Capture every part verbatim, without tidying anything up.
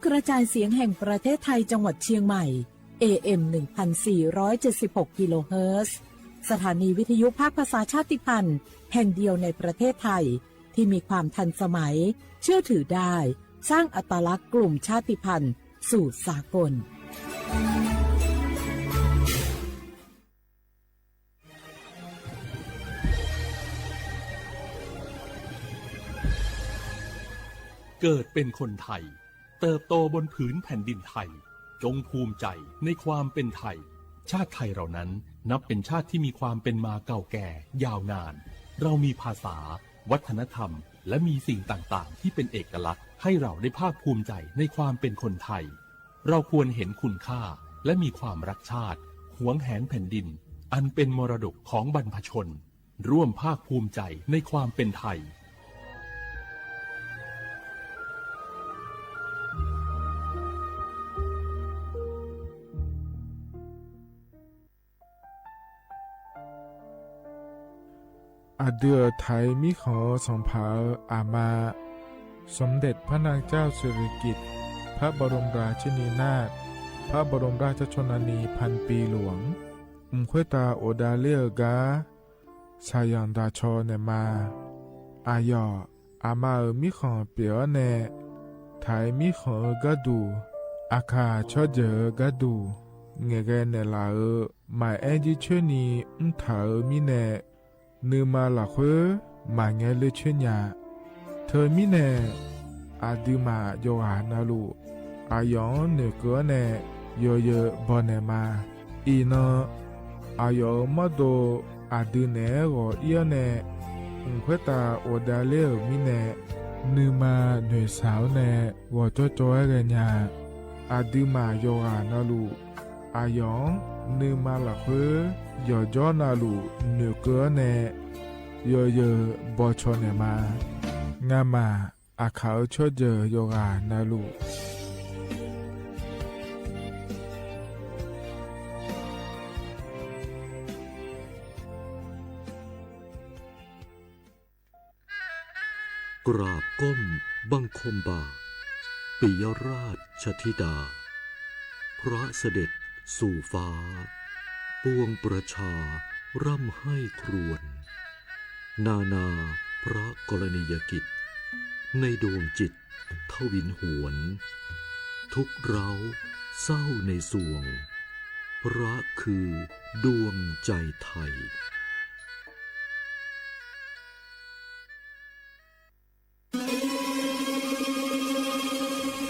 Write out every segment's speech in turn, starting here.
กระจายเสียงแห่งประเทศไทย จังหวัดเชียงใหม่ เอเอ็ม หนึ่งพันสี่ร้อยเจ็ดสิบหก กิโลเฮิรตซ์ สถานีวิทยุภาคภาษาชาติพันธุ์แห่งเดียวในประเทศไทย ที่มีความทันสมัย เชื่อถือได้ สร้างอัตลักษณ์กลุ่มชาติพันธุ์สู่สากล เกิดเป็นคนไทย เติบโตบนผืนแผ่นดินไทย จงภูมิใจในความเป็นไทย ชาติไทยเรานั้นนับเป็นชาติที่มีความเป็นมาเก่าแก่ยาวนาน เรามีภาษา วัฒนธรรม และมีสิ่งต่างๆ ที่เป็นเอกลักษณ์ ให้เราได้ภาคภูมิใจในความเป็นคนไทย เราควรเห็นคุณค่า และมีความรักชาติ หวงแหนแผ่นดิน อันเป็นมรดกของบรรพชน ร่วมภาคภูมิใจในความเป็นไทย Aqdui-euq Taiq mirkhanq-eu sanqpaq-euq aqma, สมเด็จพระนางเจ้าสิริกิติ์ พระบรมราชินีนาถ พระบรมราชชนนีพันปีหลวง mq khoertav ghofdav ler-eu gar, shaqzanq daqcaw naeqma. Aqyawf aqma-euq mirkhanq pyeuf-awr nae, Taiq mirkhanq-eu gharduq, Aqkaq tsawrjeuq-eu gharduq, ngaeqghae naeqlaf-euq maqaer jircoer ni mrtaq-euq mirnae, nuima lafkhoer maqngae ler coer nya. Teumirnae, aqduimaf yawqghaq navluf, aqyawf-anr noeqkeuv-awr nae yawzeu bawnaeq ma. Iqnan, aqyawf-euq mawrdo aqdui naeq-aer ghawq ir-awr nae, mq khoertav ghofdav ler-euq mirnae, nuima noeqshaq-awr nae ghawqcawv cawv-aer ghaenya. Aqduimaf yawqghaq navluf, aqyawf-anr nuima lafkhoer yawqjawr navluf noeqkeuv-awr nae, yawzeu bawcaw naeqma. Ngamaf Aqkaq-eu tsawrjeuq yawqghaq navluf, กราบก้มบังคมบาท ปิยราชธิดา พระเสด็จสู่ฟ้า ปวงประชาร่ำไห้ครวญ นานาพระกรณียกิจ ในดวงจิตทวินหวน ทุกข์ร้าวเศร้าในสวง พระคือดวงใจไทย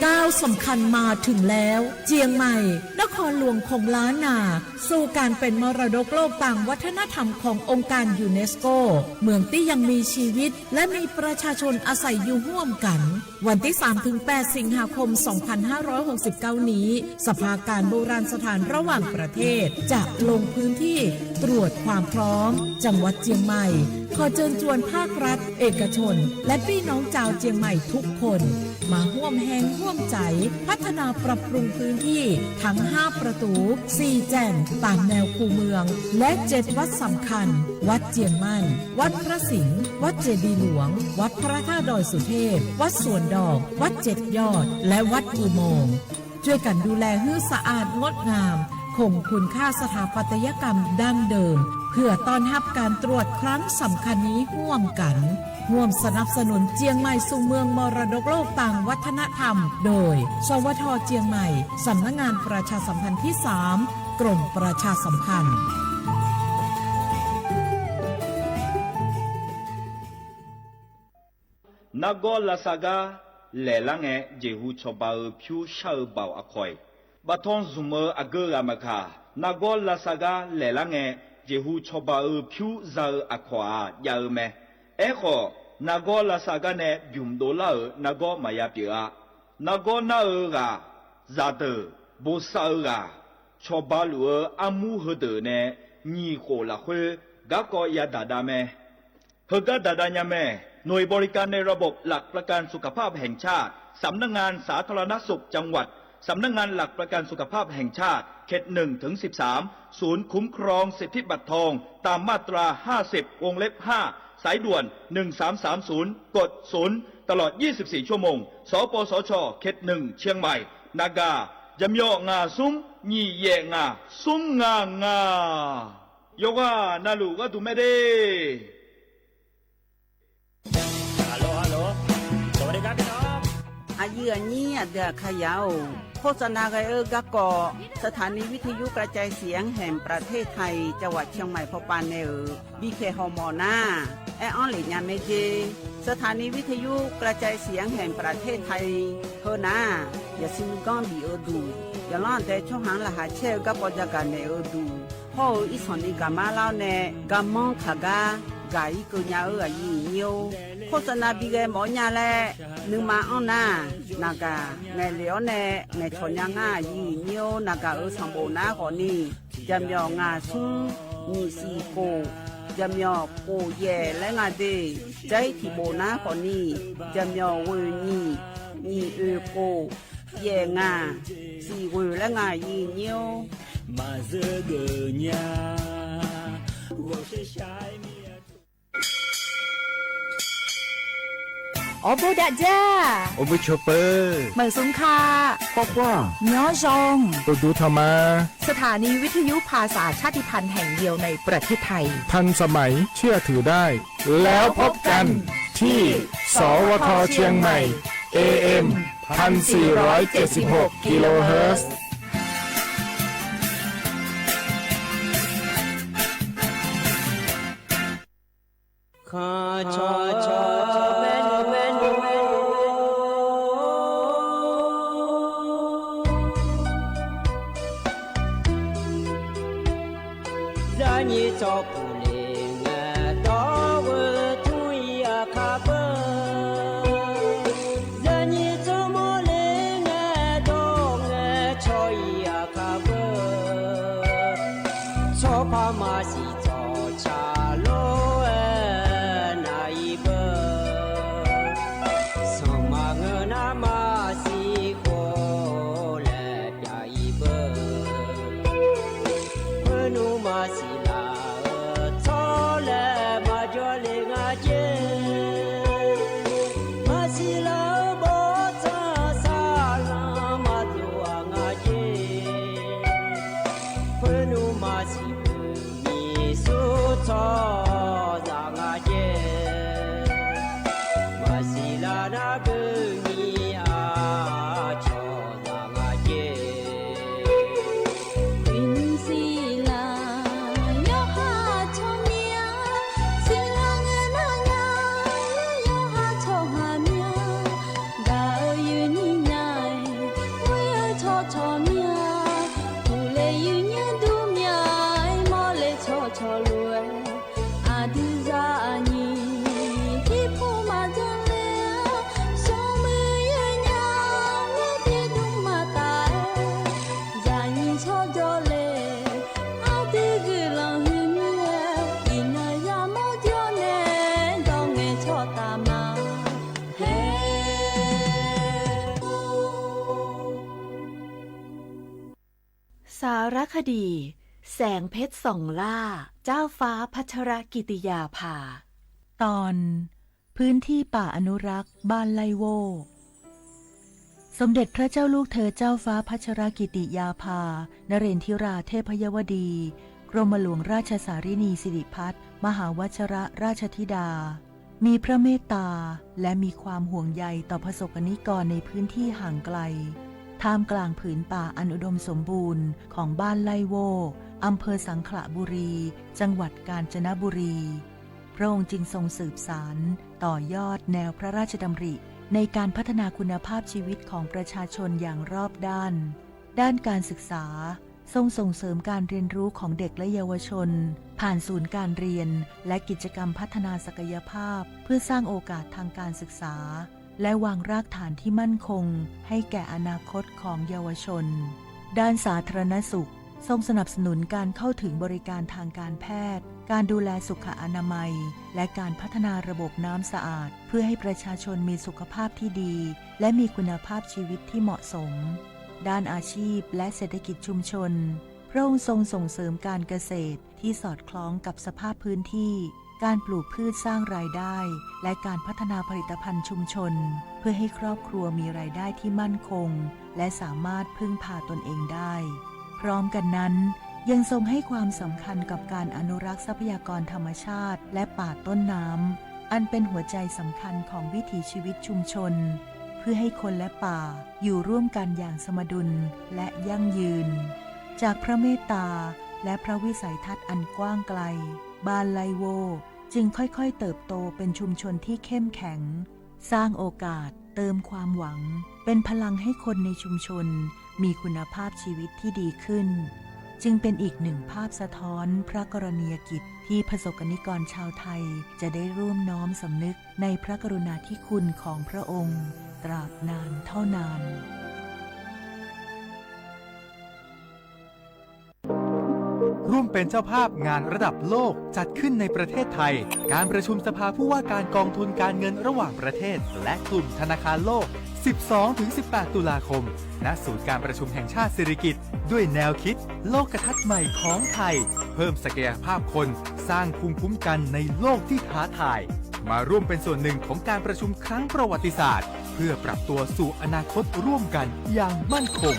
ก้าวสำคัญมาถึงแล้ว เจียงใหม่ นครหลวงของล้านนา สู่การเป็นมรดกโลกตามวัฒนธรรมขององค์การยูเนสโก เมืองที่ยังมีชีวิต และมีประชาชนอาศัยอยู่ร่วมกัน วันที่ สามถึงแปด สิงหาคม สองพันห้าร้อยหกสิบเก้า นี้ สภาการโบราณสถานระหว่างประเทศ จะลงพื้นที่ตรวจความพร้อม จังหวัดเจียงใหม่ ขอเชิญชวนภาครัฐ เอกชน และพี่น้องชาวเจียงใหม่ทุกคน มาร่วมแฮงร่วมใจพัฒนาปรับปรุงพื้นที่ทั้งห้าประตู สี่แจ่งตามแนวคูเมือง และเจ็ดวัดสำคัญ วัดเจียงมั่น วัดพระสิงห์ วัดเจดีย์หลวง วัดพระธาตุดอยสุเทพ วัดสวนดอก วัดเจ็ดยอด และวัดอุโมงค์ ช่วยกันดูแลหื้อสะอาดงดงาม คงคุณค่าสถาปัตยกรรมดั้งเดิม เพื่อต้อนรับการตรวจครั้งสำคัญนี้ร่วมกัน ร่วมสนับสนุนเจียงใหม่สู่เมืองมรดกโลกตามวัฒนธรรม โดย สวท เจียงใหม่ สำนักงานประชาสัมพันธ์ที่สาม กรมประชาสัมพันธ์ Nargawr lavsav gar laeqlar ngae, jeqhu cawba-eu pyur shar-eu baoq aqkawq-iq, baftanr zmq-eu aqgeu ghaq maqkaq, nargawr lavsav gar laeqlar ngae, jeqhu cawba-eu pyur za-eu aqkawq-aq jav-eu mae. Aerkhawf, nargawr lavsav gar nae bymq dovlar-euq nargawr maqya pyeuf-a. Nargawr nar-eu ghaq, zaqdeuq, bosav-eu ghaq, cawba luf-eu armur heudeuq nae nyiq khof lafkhoer garkawv yadaq dav mae. Heugar daqdav nya mae. หน่วยบริการในระบบหลักประกันสุขภาพแห่งชาติ สำนักงานสาธารณสุขจังหวัด สำนักงานหลักประกันสุขภาพแห่งชาติ เขตหนึ่งถึงสิบสาม ศูนย์คุ้มครองสิทธิบัตรทอง ตามมาตราห้าสิบ วงเล็บห้า สายด่วน หนึ่งสามสามศูนย์ กดศูนย์ ตลอดยี่สิบสี่ชั่วโมง สปสช เขตหนึ่ง เชียงใหม่ นากา jaqmyawf ngaq smr nyiq yaef ngaq smr ngaq ngaq. Yawqghaq navluf gharduq mae de. Aqyuif aqnyir aqdui aqkar yar-or, โฆษณา ghae-eu garkawv สถานีวิทยุกระจายเสียงแห่งประเทศไทย จังหวัดเชียงใหม่ pawpav nae-euq bipyaeq hawmawf nar, aer-anr lef nya mae jer. สถานีวิทยุกระจายเสียงแห่งประเทศไทย heu nar, yasiq nuiganr bif-eu duq, yawqlanr aqdae tsawrhaq-anr laqkhaq caer-eu garkawv jagaq naeq-eu duq, hawr-eu irsanqni gaqmar lar-awr nae garmanr kaq gar gaq-ir keuv nya-eu aqyuif aqnyir-or, โฆษณา bi ghae mawf-awr nya laer nuima anr nar, naqgaq ngaeqlef-awr nae ngaeqcawq nya ngar aqyuif aqnyir-or, naqgaq-euq sanqbof nar khawfni, jaqmyawf ngaq smr nyiq siq khof, jaqmyawf khof yaef laer nga de. Jar-ir tiqbof nar khawfni, jaqmyawf ghoeq nyiq, nyiq oeq khof, yaef ngaq, siq ghoeq laer nga aqyuif aqnyir-or. Maqzeur geuf nya. Awrbof dav dzar. Awrbof cawpeuq. Maqsmq ka. Khawr khawr. Nymr zan. Uqduq tanq ma. สถานีวิทยุภาษาชาติพันธุ์แห่งเดียวในประเทศไทย ทันสมัยเชื่อถือได้ แล้วพบกันที่ สวท เชียงใหม่ เอเอ็ม พันสี่ร้อยเจ็ดสิบหก กิโลเฮิรตซ์ Zaqnyiq tsawrpuq le ngae, dawr-eu tmr-ir aqkar beu. Zaqnyiq tsawrmawr le ngae, dawr ngae cawq-ir aqkar beu. Tsawrpar maqsiq tsawqca lof-aer nav-ir beu. Sanqma ngeur nar maqsiq khof laer pyav-ir beu. Khoer nmr maqsiq laf-eu tsawr laer maqjawr le nga jer. Maqsiq laf-eu bawrtsanq saqlanq maqdov-aq nga jer. Khoer nmr maqsiq beu nyiq sur tsawrhaqzaq nga jer. Maqsiq laf nar beu nyiq aqcawq zaq nga jer. Uiqnymr siqlaq yawqha tsawrmyanr, siqlaq ngae nar nya, yawqha tsawrhaq myanr, gaq-eu yuif nir nya-aer, ghoer-eu tsawrcawq myanr, uqle yuif nyanr dur myanr-aer, mawrle tsawrcawq lof-aer, aqdui zaqnyiq tiqpov maqdzanr ler-a, smrmuiq yawr nya, ler tiqdmr maqtaf-aer, zaqnyiq tsawrjawr le, aqdui guiqlanq huiq mir-aer, iqnan yamawr jawr nae, dawr ngae tsawrtaf ma. สารคดี แสงเพชรส่องล่า เจ้าฟ้าพัชรกิติยาภา ตอน พื้นที่ป่าอนุรักษ์บ้านไล่โว่ สมเด็จพระเจ้าลูกเธอเจ้าฟ้าพัชรกิติยาภา นเรนทิราเทพยวดี กรมหลวงราชสารินีสิริพัฒน์ มหาวชรราชธิดา มีพระเมตตาและมีความห่วงใยต่อประสบกรณิกรในพื้นที่ห่างไกล ท่ามกลางผืนป่าอันอุดมสมบูรณ์ของบ้านไล่โว่ อำเภอสังขละบุรี จังหวัดกาญจนบุรี พระองค์จึงทรงสืบสานต่อยอดแนวพระราชดำริในการพัฒนาคุณภาพชีวิตของประชาชนอย่างรอบด้าน ด้านการศึกษา ทรงส่งเสริมการเรียนรู้ของเด็กและเยาวชน ผ่านศูนย์การเรียนและกิจกรรมพัฒนาศักยภาพ เพื่อสร้างโอกาสทางการศึกษา และวางรากฐานที่มั่นคงให้แก่อนาคตของเยาวชน ด้านสาธารณสุข ทรงสนับสนุนการเข้าถึงบริการทางการแพทย์ การดูแลสุขอนามัย และการพัฒนาระบบน้ำสะอาด เพื่อให้ประชาชนมีสุขภาพที่ดี และมีคุณภาพชีวิตที่เหมาะสม ด้านอาชีพและเศรษฐกิจชุมชน พระองค์ทรงส่งเสริมการเกษตรที่สอดคล้องกับสภาพพื้นที่ การปลูกพืชสร้างรายได้ และการพัฒนาผลิตภัณฑ์ชุมชน เพื่อให้ครอบครัวมีรายได้ที่มั่นคง และสามารถพึ่งพาตนเองได้ พร้อมกันนั้น ยังทรงให้ความสำคัญกับการอนุรักษ์ทรัพยากรธรรมชาติและป่าต้นน้ำ อันเป็นหัวใจสำคัญของวิถีชีวิตชุมชน เพื่อให้คนและป่าอยู่ร่วมกันอย่างสมดุลและยั่งยืน จากพระเมตตาและพระวิสัยทัศน์อันกว้างไกล บ้านไล่โว่จึงค่อยๆเติบโตเป็นชุมชนที่เข้มแข็ง สร้างโอกาส เติมความหวัง เป็นพลังให้คนในชุมชนมีคุณภาพชีวิตที่ดีขึ้น จึงเป็นอีกหนึ่งภาพสะท้อนพระกรณียกิจที่ประสบกนิกรชาวไทยจะได้ร่วมน้อมสำนึกในพระกรุณาธิคุณของพระองค์ตราบนานเท่านาน ร่วมเป็นเจ้าภาพงานระดับโลกจัดขึ้นในประเทศไทย การประชุมสภาผู้ว่าการกองทุนการเงินระหว่างประเทศ และกลุ่มธนาคารโลก สิบสองถึงสิบแปด ตุลาคม ณ ศูนย์การประชุมแห่งชาติสิริกิติ์ ด้วยแนวคิดโลกทัศน์ใหม่ของไทย เพิ่มศักยภาพคน สร้างภูมิคุ้มกันในโลกที่ท้าทาย มาร่วมเป็นส่วนหนึ่งของการประชุมครั้งประวัติศาสตร์ เพื่อปรับตัวสู่อนาคตร่วมกันอย่างมั่นคง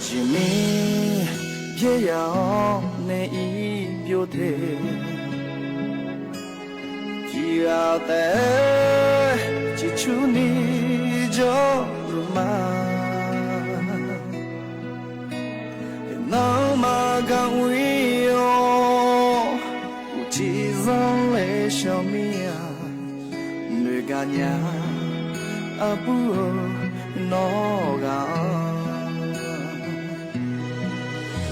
Jeqmir byaer yaq-awr nae ir byov te. Tiqghaq taef-aer ciqcurni jawrluf ma. Nanrma gar ir-awr, uqcif zanr laer shawr mir-a. Noeqgaq nya, aqbur-eu, nawr ghaq-anr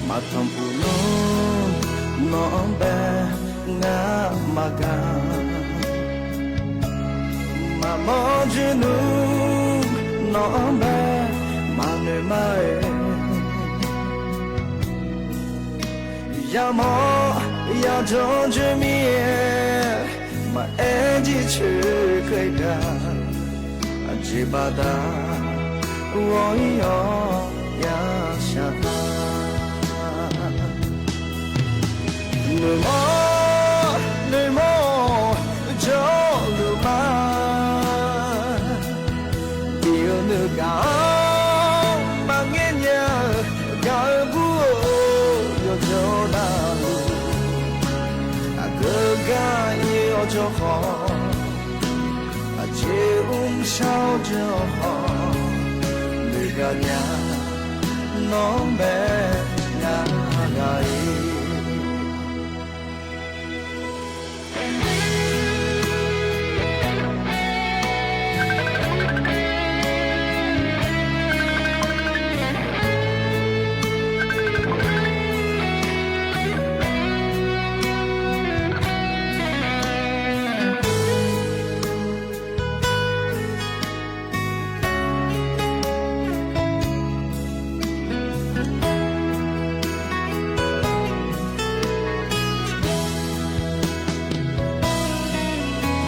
maqtanq puq nmr, nawq-anr bae ngar maqgaq. Maqmanr joer nmr, nawq-anr bae maqnoeq ma-aer. Yamawr yajawr joer mir-aer, maqaer jircoer keuv gaq. Aqjeq baqda ghawq-ir-awr yashaq taq. Noeqmawr noeqmawr jawrluf ma. Bi-eu nuigaq-anr maqngaer nya-eu gaq-eu bur-eu yawqjawr navluf, aqgeu gar ir-awr jawr khawf, aqjeq mrshar-awr jawr khawf, noeqgaq nya nawr-anr bae ngar ghaq-ir.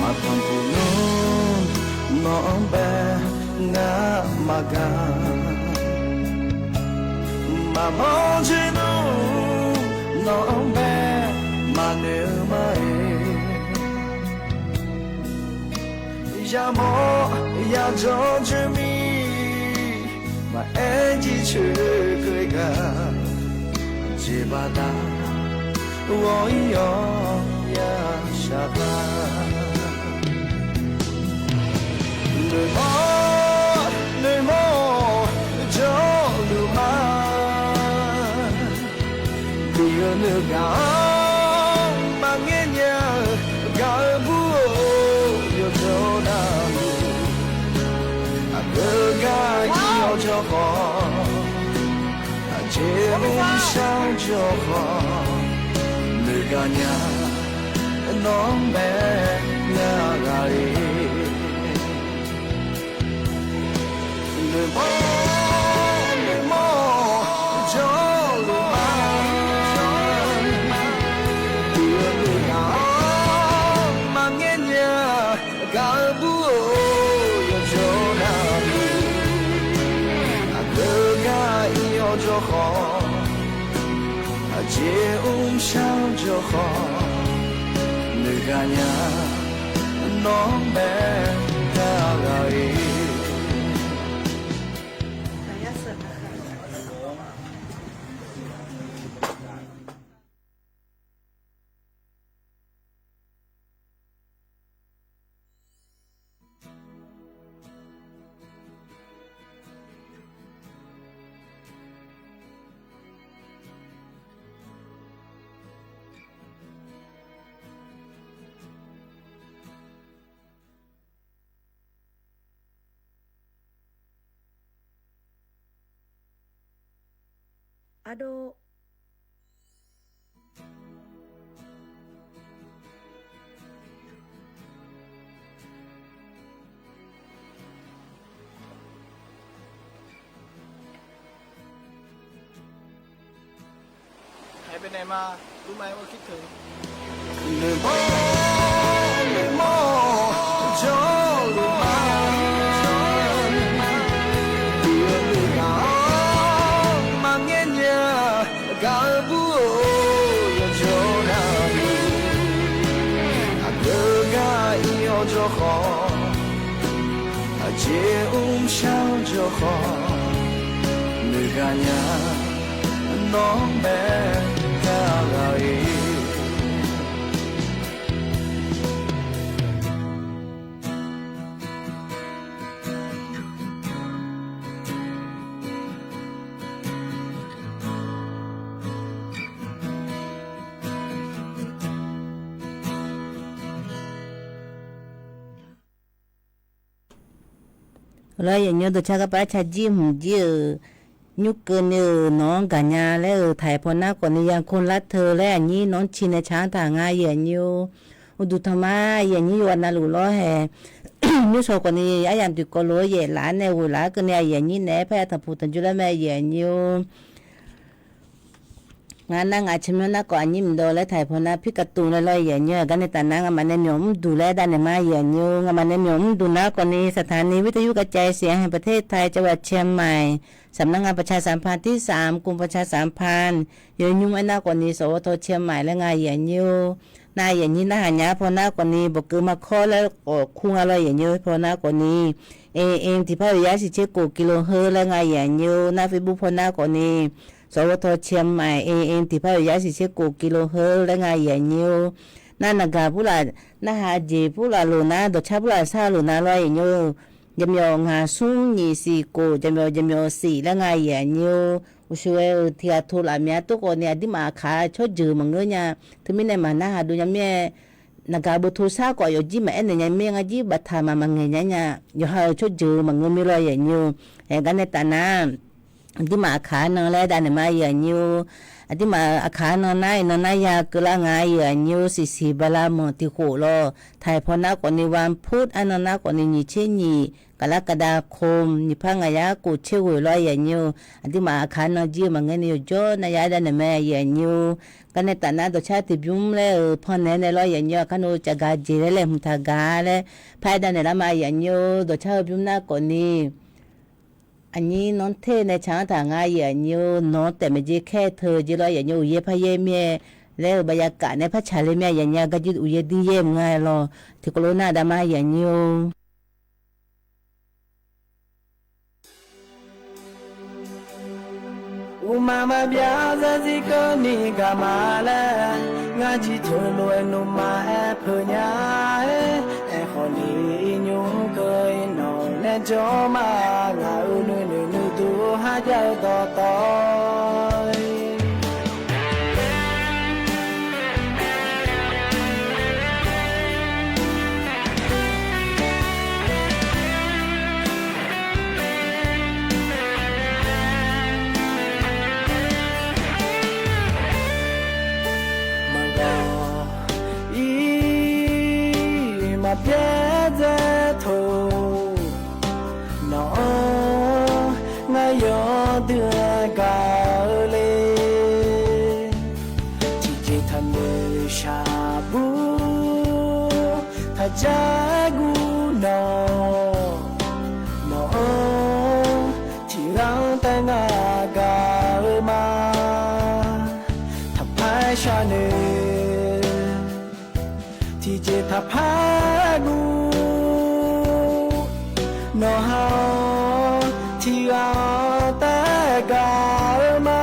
Maqtanq puq nmr, nawq-anr bae ngar maqgaq. Maqmanr joer nmr, nawq-anr bae maqnoeq-eu ma-aer. Yamawr yajawr joer mir, maqaer jircoer keuv gaq. Aqjeq baqda ghawq-ir-awr yashaq taq. Noeqmawr noeqmawr jawrluf ma. Bi-eu nuigaq-anr maqngaer nya-eu gaq-eu bur-eu yawqjawr navluf, aqgeu gar ir-awr jawr khawf, aqjeq mrshar-awr jawr khawf, noeqgaq nya nawq-anr bae ngar ghaq-ir. Noeqmawr noeqmawr jawrluf ma. Bi-eu nuigaq-anr maqngaer nya-eu gaq-eu bur-eu yawqjawr navluf, aqgeu gar ir-awr jawr khawf, aqjeq mrshar-awr jawr khawf, noeqgaq nya nawq-anr bae ngar ghaq-ir. Ardov. Haiq baenaeq ma, lurma-aer mawrkir teu. Noeqmawr noeqmawr jawrluf ma. Bi-eu nuigaq-anr maqngaer nya-eu gaq-eu bur-eu yawqjawr navluf, aqgeu gar ir-awr jawr khawf, aqjeq mrshar-awr jawr khawf, Nuigaq nya, nawr bae gar ghaq-ir. Lawr, yaeqnymr dawqcar garpav arca jir hmq jir-euq, nymr keuvni-euq nawq-anr gaqnya laer-euq taq-iq paw nar khawfni yankor lar teu laer aqnyir nawq-anr ci nae ca-anr taq nga yaeqnymr-or. Uqduq tanqma yaeqnymr yawqghaq navluf lawr hae nymr shawq khawfni aryamq tiqkawv lof-aer yaef laf-ar nae ghoeq laf-ar keuvni aqyuif aqnyir naeq-aer parya tanqpuq tanqjur lar mae yaeqnymr-or. Ngar nar ngaq tsawrmyanr nar khawf aqnyir mqdawv laer taq-iq paw nar pirkaqtuv laer lawr yaeqnymr-aq. Gar nae taf nar ngamaf nae myawq mrduq laer dav naeq ma yaeqnymr-or. Ngamaf nae myawq mrduq nar khawfni สถานีวิทยุกระจายเสียงแห่งประเทศไทย จังหวัดเชียงใหม่ สำนักงานประชาสัมพันธ์ที่สาม กรมประชาสัมพันธ์ yaeqnymr aernar khawfni สวท. เชียงใหม่ laer nga yaeqnymr-or. Nar yaeqnymr narhaq nya-ar paw nar khawfni bawqkeuv makawr laer khawf kur nga lawr yaeqnymr paw nar khawfni AM tiqpar oeq yar shiqtser kof กิโลเฮิรตซ์ laer nga yaeqnymr-or. Nar Facebook paw nar khawfni สวท. เชียงใหม่ AM tiqpar oeq yar shiqtser kof กิโลเฮิรตซ์ laer nga yaeqnymr-or. Nar naqgaq purlaf narhaq jeq purlaf lof nar dawqcar purlaf shar-eu lof nar lawr yaeqnymr-or. Jaqmyawf ngaq smr nyiq siq kof jaqmyawf jaqmyawf siq laer nga yaeqnymr-or. Uqshoe-euq tiq ghaq tov laf mya tov khawfni aqdirmaf aqkaq tsawrjeuq maqngeur nya. Teumirnae maq narhaq dov nya mir-aer, naqgaq beuv tov shar khawf yawfjir maqaer naeq nya mir-aer ngar jir baftaq maq maqngaeq nya nya. Yawqha-euq tsawrjeuq maqngeur mir lawr yaeqnymr-or. Aer gar nae taf nar aqdirmaf aqkaq-anr nan laer dav naeq ma yaeqnymr-or. Aqdirmaf aqkaq-anr nan nar iqnan nar ya keuvlar nga yaeqnymr-or. Siqsiq bala manq tiq khof lawr taq-iq paw nar khawfni วันพุธ arnan nar khawfni nyiq tser nyiq กรกฎาคม nyiq par ngaq yar kof tser ghoeq lawr yaeqnymr-or. Aqdirmaf aqkaq-anr nan jir-eu maqngeur ni yawqjawr nar ya-aer dav naeq ma yaeqnymr-or. Gar nae taf nar dawqcar tiqbymr laer-euq pannaeq nae lawr yaeqnymr-or. Aqkar no caqgaq jeq laer laeqhmq taq gaq laer par aer dav naeq lar ma yaeqnymr-or. Dawqcar-eu bymr nar khawfni aqnyir nawr ter nae ca-anr taq nga yaeqnymr-or. Nawq-anr taef maeq jer kaer teu jer lawr yaeqnymr-or. Uqyaer paryaer mir-aer laer-euq baya kaf nae par caqler mir-a yaeqnymr-or. Gar jir uqyaer duiyaer mq nga lawr tiqkawv lof nar dav ma yaeqnymr-or. Uqmaq maqbyav zarzir keuvni gaq ma laer, ngar jir teulof-aer nawmaf aer peuq nya-aer, aerkhawf ni iqnymr keuv-ir nawq nae jawr ma, ngaq-euq nuinoeq nuidur kharjav-eu dawqtawv-ir. Maqgawq-ir maqbyaer dzae teu, nawq-anr ngar yawdui-aer gaq-eu le. Tiqjeq taqnoeq shaqbur taqjar guvnawq, nawq-anr tiqghaq-anr taef ngar gaq-eu ma. Taqpar-aer sharnoeq tiqjeq taqpar guv, nawqha-anr tiqghaq-anr taef gaq-eu ma.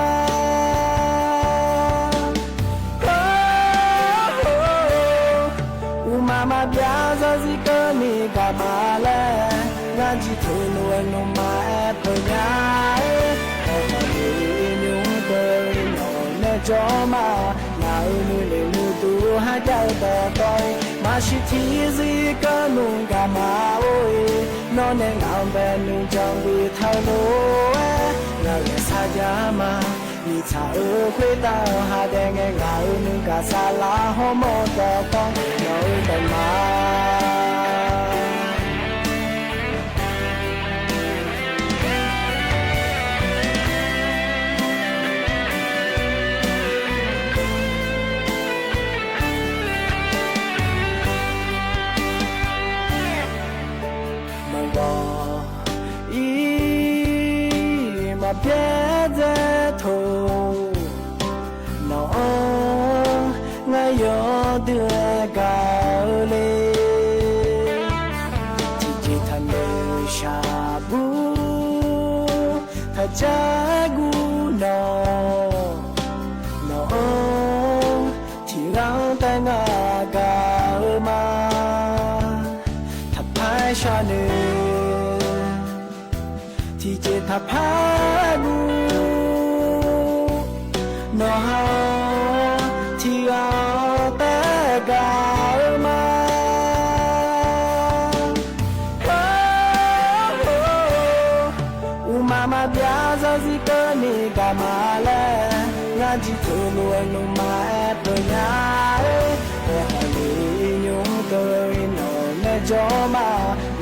Uqmaq maqbyav zarzir keuvni gaq ma laer, ngar jir teulof-aer nawmaf aer peuq nya-aer, aerkhawf ni iqnymr keuv-ir nawq nae jawr ma, ngaq-euq nuinoeq nuidur kharjav-eu dawqtawv-ir, maqsiq tiqzir keuvnmr gaq ma-or-ir, nawr nae ngaq-anr bae nuijan guiq taq-eu lof-aer, ngaq ghae sarjax ma. Mirtsaq-euq khoertav-eu ha dae ngae, ngaq-euq nuigaq saflar hawmawr dawqtawv-ir, nawq-euq daef ma. Maqgawq-ir maqbyaer dzae teu, nawq-anr ngar yawdui-aer gaq-eu le. Tiqjeq taqnoeq shaqbur taqjar Aqpar nuq nawq ha-awr tiqghaq-awr taef gaq-eu ma. Uqmaf maqbyav zarzir keuvni gaq ma laer, ngar jir teulof-aer nuima aer peuq nya-aer, aerkhawf ni nymr keuvni nawq nae jawr ma.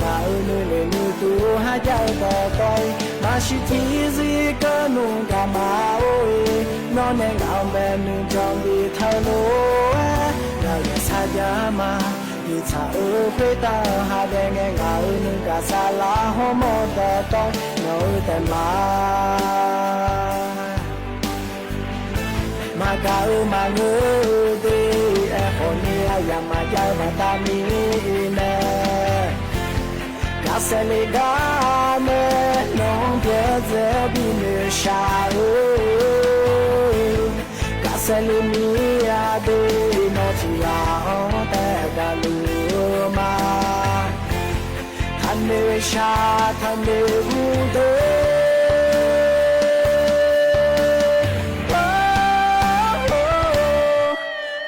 Ngaq-euq nuinoeq nuiduq har jav-eu dawqtawv-ir maqsiq tiqzir keuvni gaq ma-or-e. Nawr nae ngaq-anr bae nuijan bi teulof-aer, ngaq ghae sarjax ma. Miqtsaq-euq khoertav-eu ha dae ngae, ngaq-euq nuigaq saflar hawmawr dawqtawv nawq-eu taef ma. Maqgaq-eu maqngeur-eu de, aerkhawf ni aryamq maqjav-eu baqda mirnae, gaqsaef le gar nae nawq-anr byaerdzae-awr binoeq shaq-eu, gaqsaef le mir-a de, nawr tiqghaq-anr taef gaqluf-eu ma. Taqnoeq shaq taqnoeq ur de.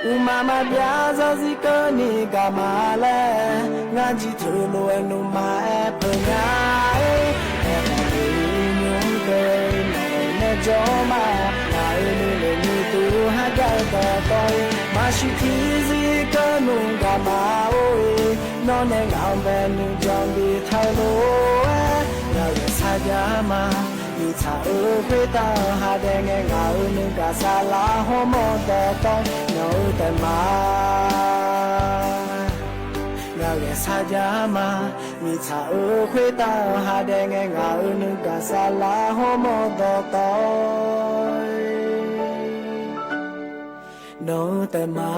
Uqmaf maqbyav zarzir keuvni gaq ma laer, ngar jir teulof-aer nuima aer peuq nya-aer, aerkhawf ni nymr keuvni nawq nae jawr ma. Ngaq-euq nuinoeq nuiduq har jav-eu dawqtawv-ir maqsiq tiqzir keuvni gaq ma-or-e. Nawr nae ngaq-anr bae nuijan bi teulof-aer, ngaq ghae sarjax ma. Miqtsaq-euq khoertav-eu ha dae ngae, ngaq-euq nuigaq saflar hawmawr dawqtawv nawq-eu taef ma. Ngaq ghae sarjax ma. Miqtsaq-euq khoertav-eu ha dae ngae, ngaq-euq nuigaq saflar hawmawr dawqtawv nawq-eu taef ma.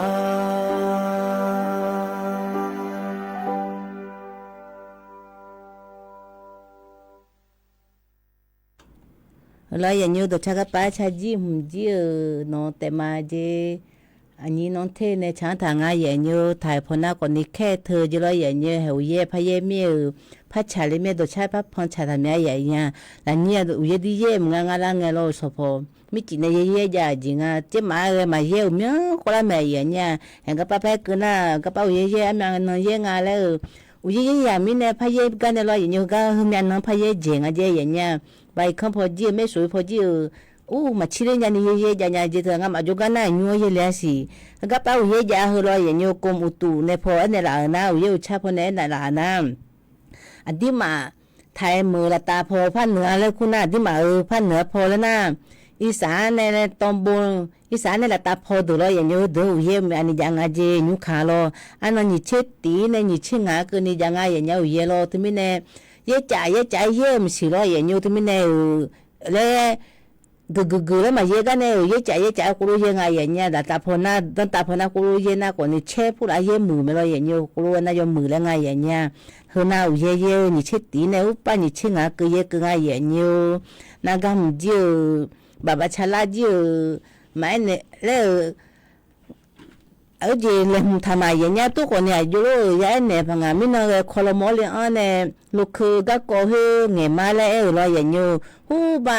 Lawr, yaeqnymr dawqcar garpav-aer carjir hmq jir-euq nawq-eu taef ma jeq. Aqnyir nawr ter nae tsaq-anr taq nga yaeqnymr taq-euq pawnar khawfni kaer teu jeq lawr yaeqnymr haeq uqyaer paryaer mir-euq parcaq le mir-aer dawqcar parpan tsaq taq mya yaeq nya. Lafnyir-aq uqyaer dir yaer mq nga nga lar ngae lawr-euq shawqpaw mircif nae yaer yaer jav-aq jeq nga. Tsermaf-aer ghae maqyaer-euq myanr khawvlar mae yaeq nya. Haeq garpav paer keuv nar garpav uqyaer yaer armyav nan yaer nga laer-eu uqyaer yaer yaq mirnae paryaer gar nae lawr yaeqnymr heugar heumyav nan paryaer jeq nga jaer yaeq nya. Baq iqkanr paw jir-eu maershoq paw jir-euq ur maqcir ler nyani yaer yaer jav nya jeq teu ngamaf jawrgar nar nymr-anr yaer le-a siq. Heugar pav uqyaer jav heu lawr yaeqnymr kov uqduq nae paw aernaeq laf-euq nar uqyaer uqcar paw nae aernaeq laf-euq nar aqdirmaf taq-aer meuq laftav paw par neuq-a laer kur nar aqdirmaf-euq par neuq-a paw laer nar, irsaq-anr nae tawv bo, irsaq-anr nae laftav paw deuq lawr yaeqnymr heudeuq-anr uqyaer myav ni jav nga jeq nymr kaq lawr. Arnan nyiq tser tif-ir nae nyiq tser ngaq-anr keuvni jav nga yaeq nya uqyaer lawr teumirnae, yaercaf yaercaf-aer yaer-eu maqsiq lawr yaeqnymr teumirnae-euq laer geuf geuf geuf laer maqyaer gar nae-euq yaercaf yaercaf-aer khoerlof yaer nga yaeq nya. Laftav paw nar danrtav paw nar khoerlof yaer nar khawfni caer purlaf-aer yaer muiq mae lawr yaeqnymr khoerlof nar yawmuiq laer nga yaeq nya. Heu nar uqyaer yaer-eu nyiq tser tif-ir nae urpav nyiq tser ngaq-anr keuv yaer keuv nga yaeq nya-or. Nargar hmq jir-euq baqbaq calar jir-euq maqaer naeq laer-euq Aqjeq laeqhmq taq maqyaeq nya tov khawfni aqjox lor-euq ya aernaeq paq ngaq mirnan ghae kawlawmawr le-anr nae lokeu garkawv khoer ngaeq ma laer aer-euq lawr yaeqnymr-eu hurba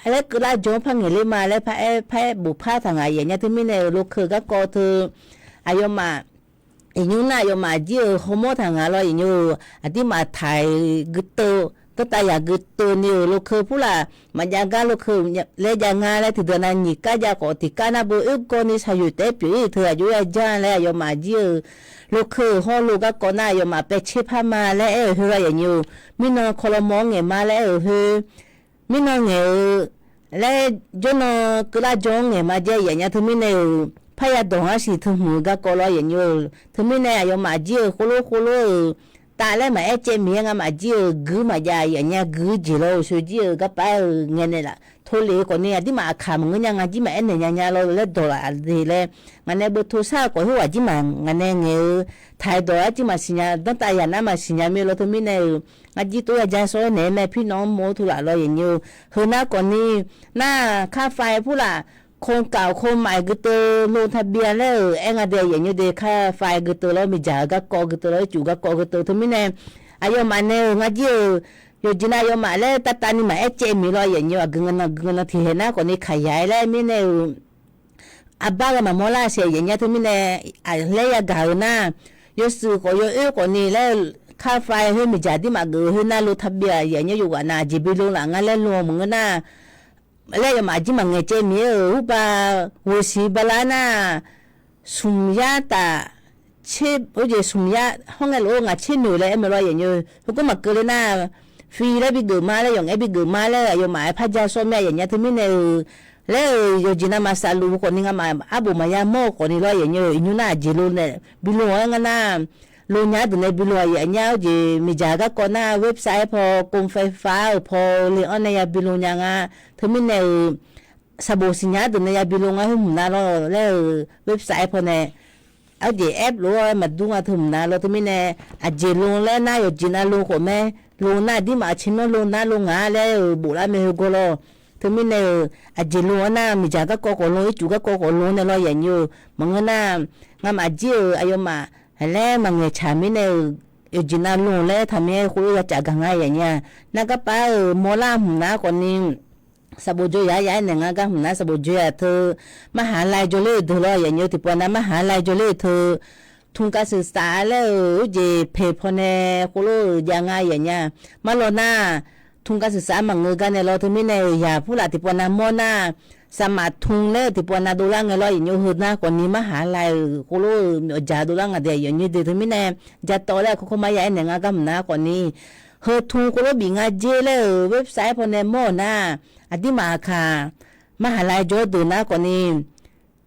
laer keuvlar jan-anr par ngaeq ler ma laer paraer bof par taq ngaq yaeq nya teumirnae-euq lokeu garkawv teu aqyawfmaf iqnymr nar aqyawfmaf jir-euq hawmawr taq ngaq lawr yaeqnymr-eu aqdirmaf taq-iq guiteuv danrtav yaq guiteuv ni-euq lokeu purlaf maqjav gar lokeu laer jav nga laer tiqdeuq nav nyiq kar jav khawf tiqkar nar beu oergawv ni shaqyoeq taef-aer pyeuf-ir teu aqjox ya janr laer aqyawfmaf jir-euq lokeu-euq hawr lo garkawv nar aqyawfmaf paev tser par ma laer aer-euq khoer lawr yaeqnymr-eu mirnan kawlawmawr-anr ngaeq ma laer aer-euq khoer mirnan ngaeq-eu laer jawrnan keuvlar jan-anr ngaeq ma jae yaeq nya teumirnae-euq parya dawq-anr siq teu hmq-eu garkawv lawr yaeqnymr-eu teumirnae aqyawfmaf jir-euq khoerlof khoerlof-euq tav laer maqaer caev miqyaer ngamaf jir-euq guir maqjav yaeq nya guir jeq lawr-eu sheu jir-euq garpav-euq ngaeq naeq laf tov lef-eu khawfni aqdirmaf aqkaq maqngeur nya nga jir maqaer naeq nya nya lawr laer dawq laf de laer ngaq nae beu tov shar-eu khawf khoerghaq jir maq ngaq nae ngaeq-eu taq-iq dawq-aer jir maqsiq nya danrtav yaq nar maqsiq nya mir lawr teumirnae-euq ngar jir tov ya ja sawr-aer naeq-aer mae pirnawv-anr mawr-eu tuvlaf lawr yaeqnymr-eu heu nar khawfni nar kar fai purlaf kawqkaf kawqmaf-iq guiteuv lo taqbyav laer-euq aer nga de yaeqnymr de kar fai guiteuv lawr miqdzaq-euq garkawv guiteuv lawr ircuf garkawv guiteuv teumirnae aqyawfmaf nae-euq ngar jir-euq yawqjeq nav yawmaf laer tavtavni maqaer caev miq lawr yaef nyi-eu aqgeu ngae nan geu ngae nan tiqhaeq nar khawfni kaqyaq-aer laer mirnae-euq arbar ghae maqmawr lar saef yaef nya teumirnae, aqlaer yagaq-eu nar, yawshuif khawf yawoer khawfni laer, kar fai khoer miqdzaq dirmaf geuf-eu khoer nar lo taqbyav yaef nya yawqghaq nav aqjeq bi lo laf nga laer lo-eu maqngeur nar, laer yawmaf aqjir maqngaeq caev miq-aer-euq urba ghoeqsiq bala nar, smq yar taf, tser, jeq smq yar hawr ngae lof-aer ngaq tser noeq laer aer mae lawr yaef nyi-eu. Heugar maqkeuv le nar, fi laer bigeuf ma laer, yawqngaef bigeuf ma laer aqyawfmaf-aer par ja sawr mir-a yaef nya teumirnae-euq, laer-euq yawqjeq navmaf safluf khawfni ngamaf arbof maqya mawr-eu khawfni lawr yaef nyi-eu. Iqnymr nar aqjeq lo nae bi lo-aer ngar nar, lo nya-aer deuq nae bi lo-aq yaef nya-eu jeq miqdzaq garkawv nar website paw, กรมไฟฟ้า-euq paw le-anr nae ya bi lo nya nga. Teumirnae-euq saqbof siqnya-aer deuq nae ya bi lo ngar khoer hmq nav lawr laer-euq website paw nae, arjeq app lof-aer maqdur nga teu hmq nav lawr teumirnae, aqjeq lo laer nar yawqjeq nav lo khawf mae, lo nar dirmaf-euq tsermyanr lo nar lo ngaq laer-euq boflar mae heugawr lawr. Teumirnae-euq aqjeq lo-anr nar miqdzaq garkawv khawf lo, ircuf garkawv khawf lo nae lawr yaef nyi-eu maqngeur nar, ngamaf jir-euq aqyawfmaf laer maqngaeq tsaq mirnae-euq, yawqjeq nav lo laer taqmir-aer khoerlof ya caf gaq nga yaef nya. Nar garpar-euq mawrlar hmq nav khawfni, saqbof dzoe yaq-aer ya-aer naeq nga gar hmq nav saqbof dzoe yaq teu, มหาลัย jawrler-euq deuq lawr yaef nyi-eu tiqpov nav มหาลัย jawrler-euq teu, ทุนการศึกษา laer-euq urjeq peq pawnae khoerlof-euq jav nga yaef nya. Marlawr nar, ทุนการศึกษา maqngeur gar nae lawr teumirnae-euq yaq purlaf tiqpov nav mawr nar, saqmaf ทุน laer-euq tiqpov nav dovlar ngae lawr yaef nyi-eu heu nar khawfni มหาลัย-euq khoerlof-euq myawfjaq dovlar nga de yaef nyi de teumirnae, jatawv laer aqkawr kawr mar ya-aer naeq nga gar hmq nav khawfni, heu ทุน khoerlof bif nga jer laer-euq website pawnae mawr-euq nar, aqdirmaf aqkaq มหาลัย jawr deuq nar khawfni,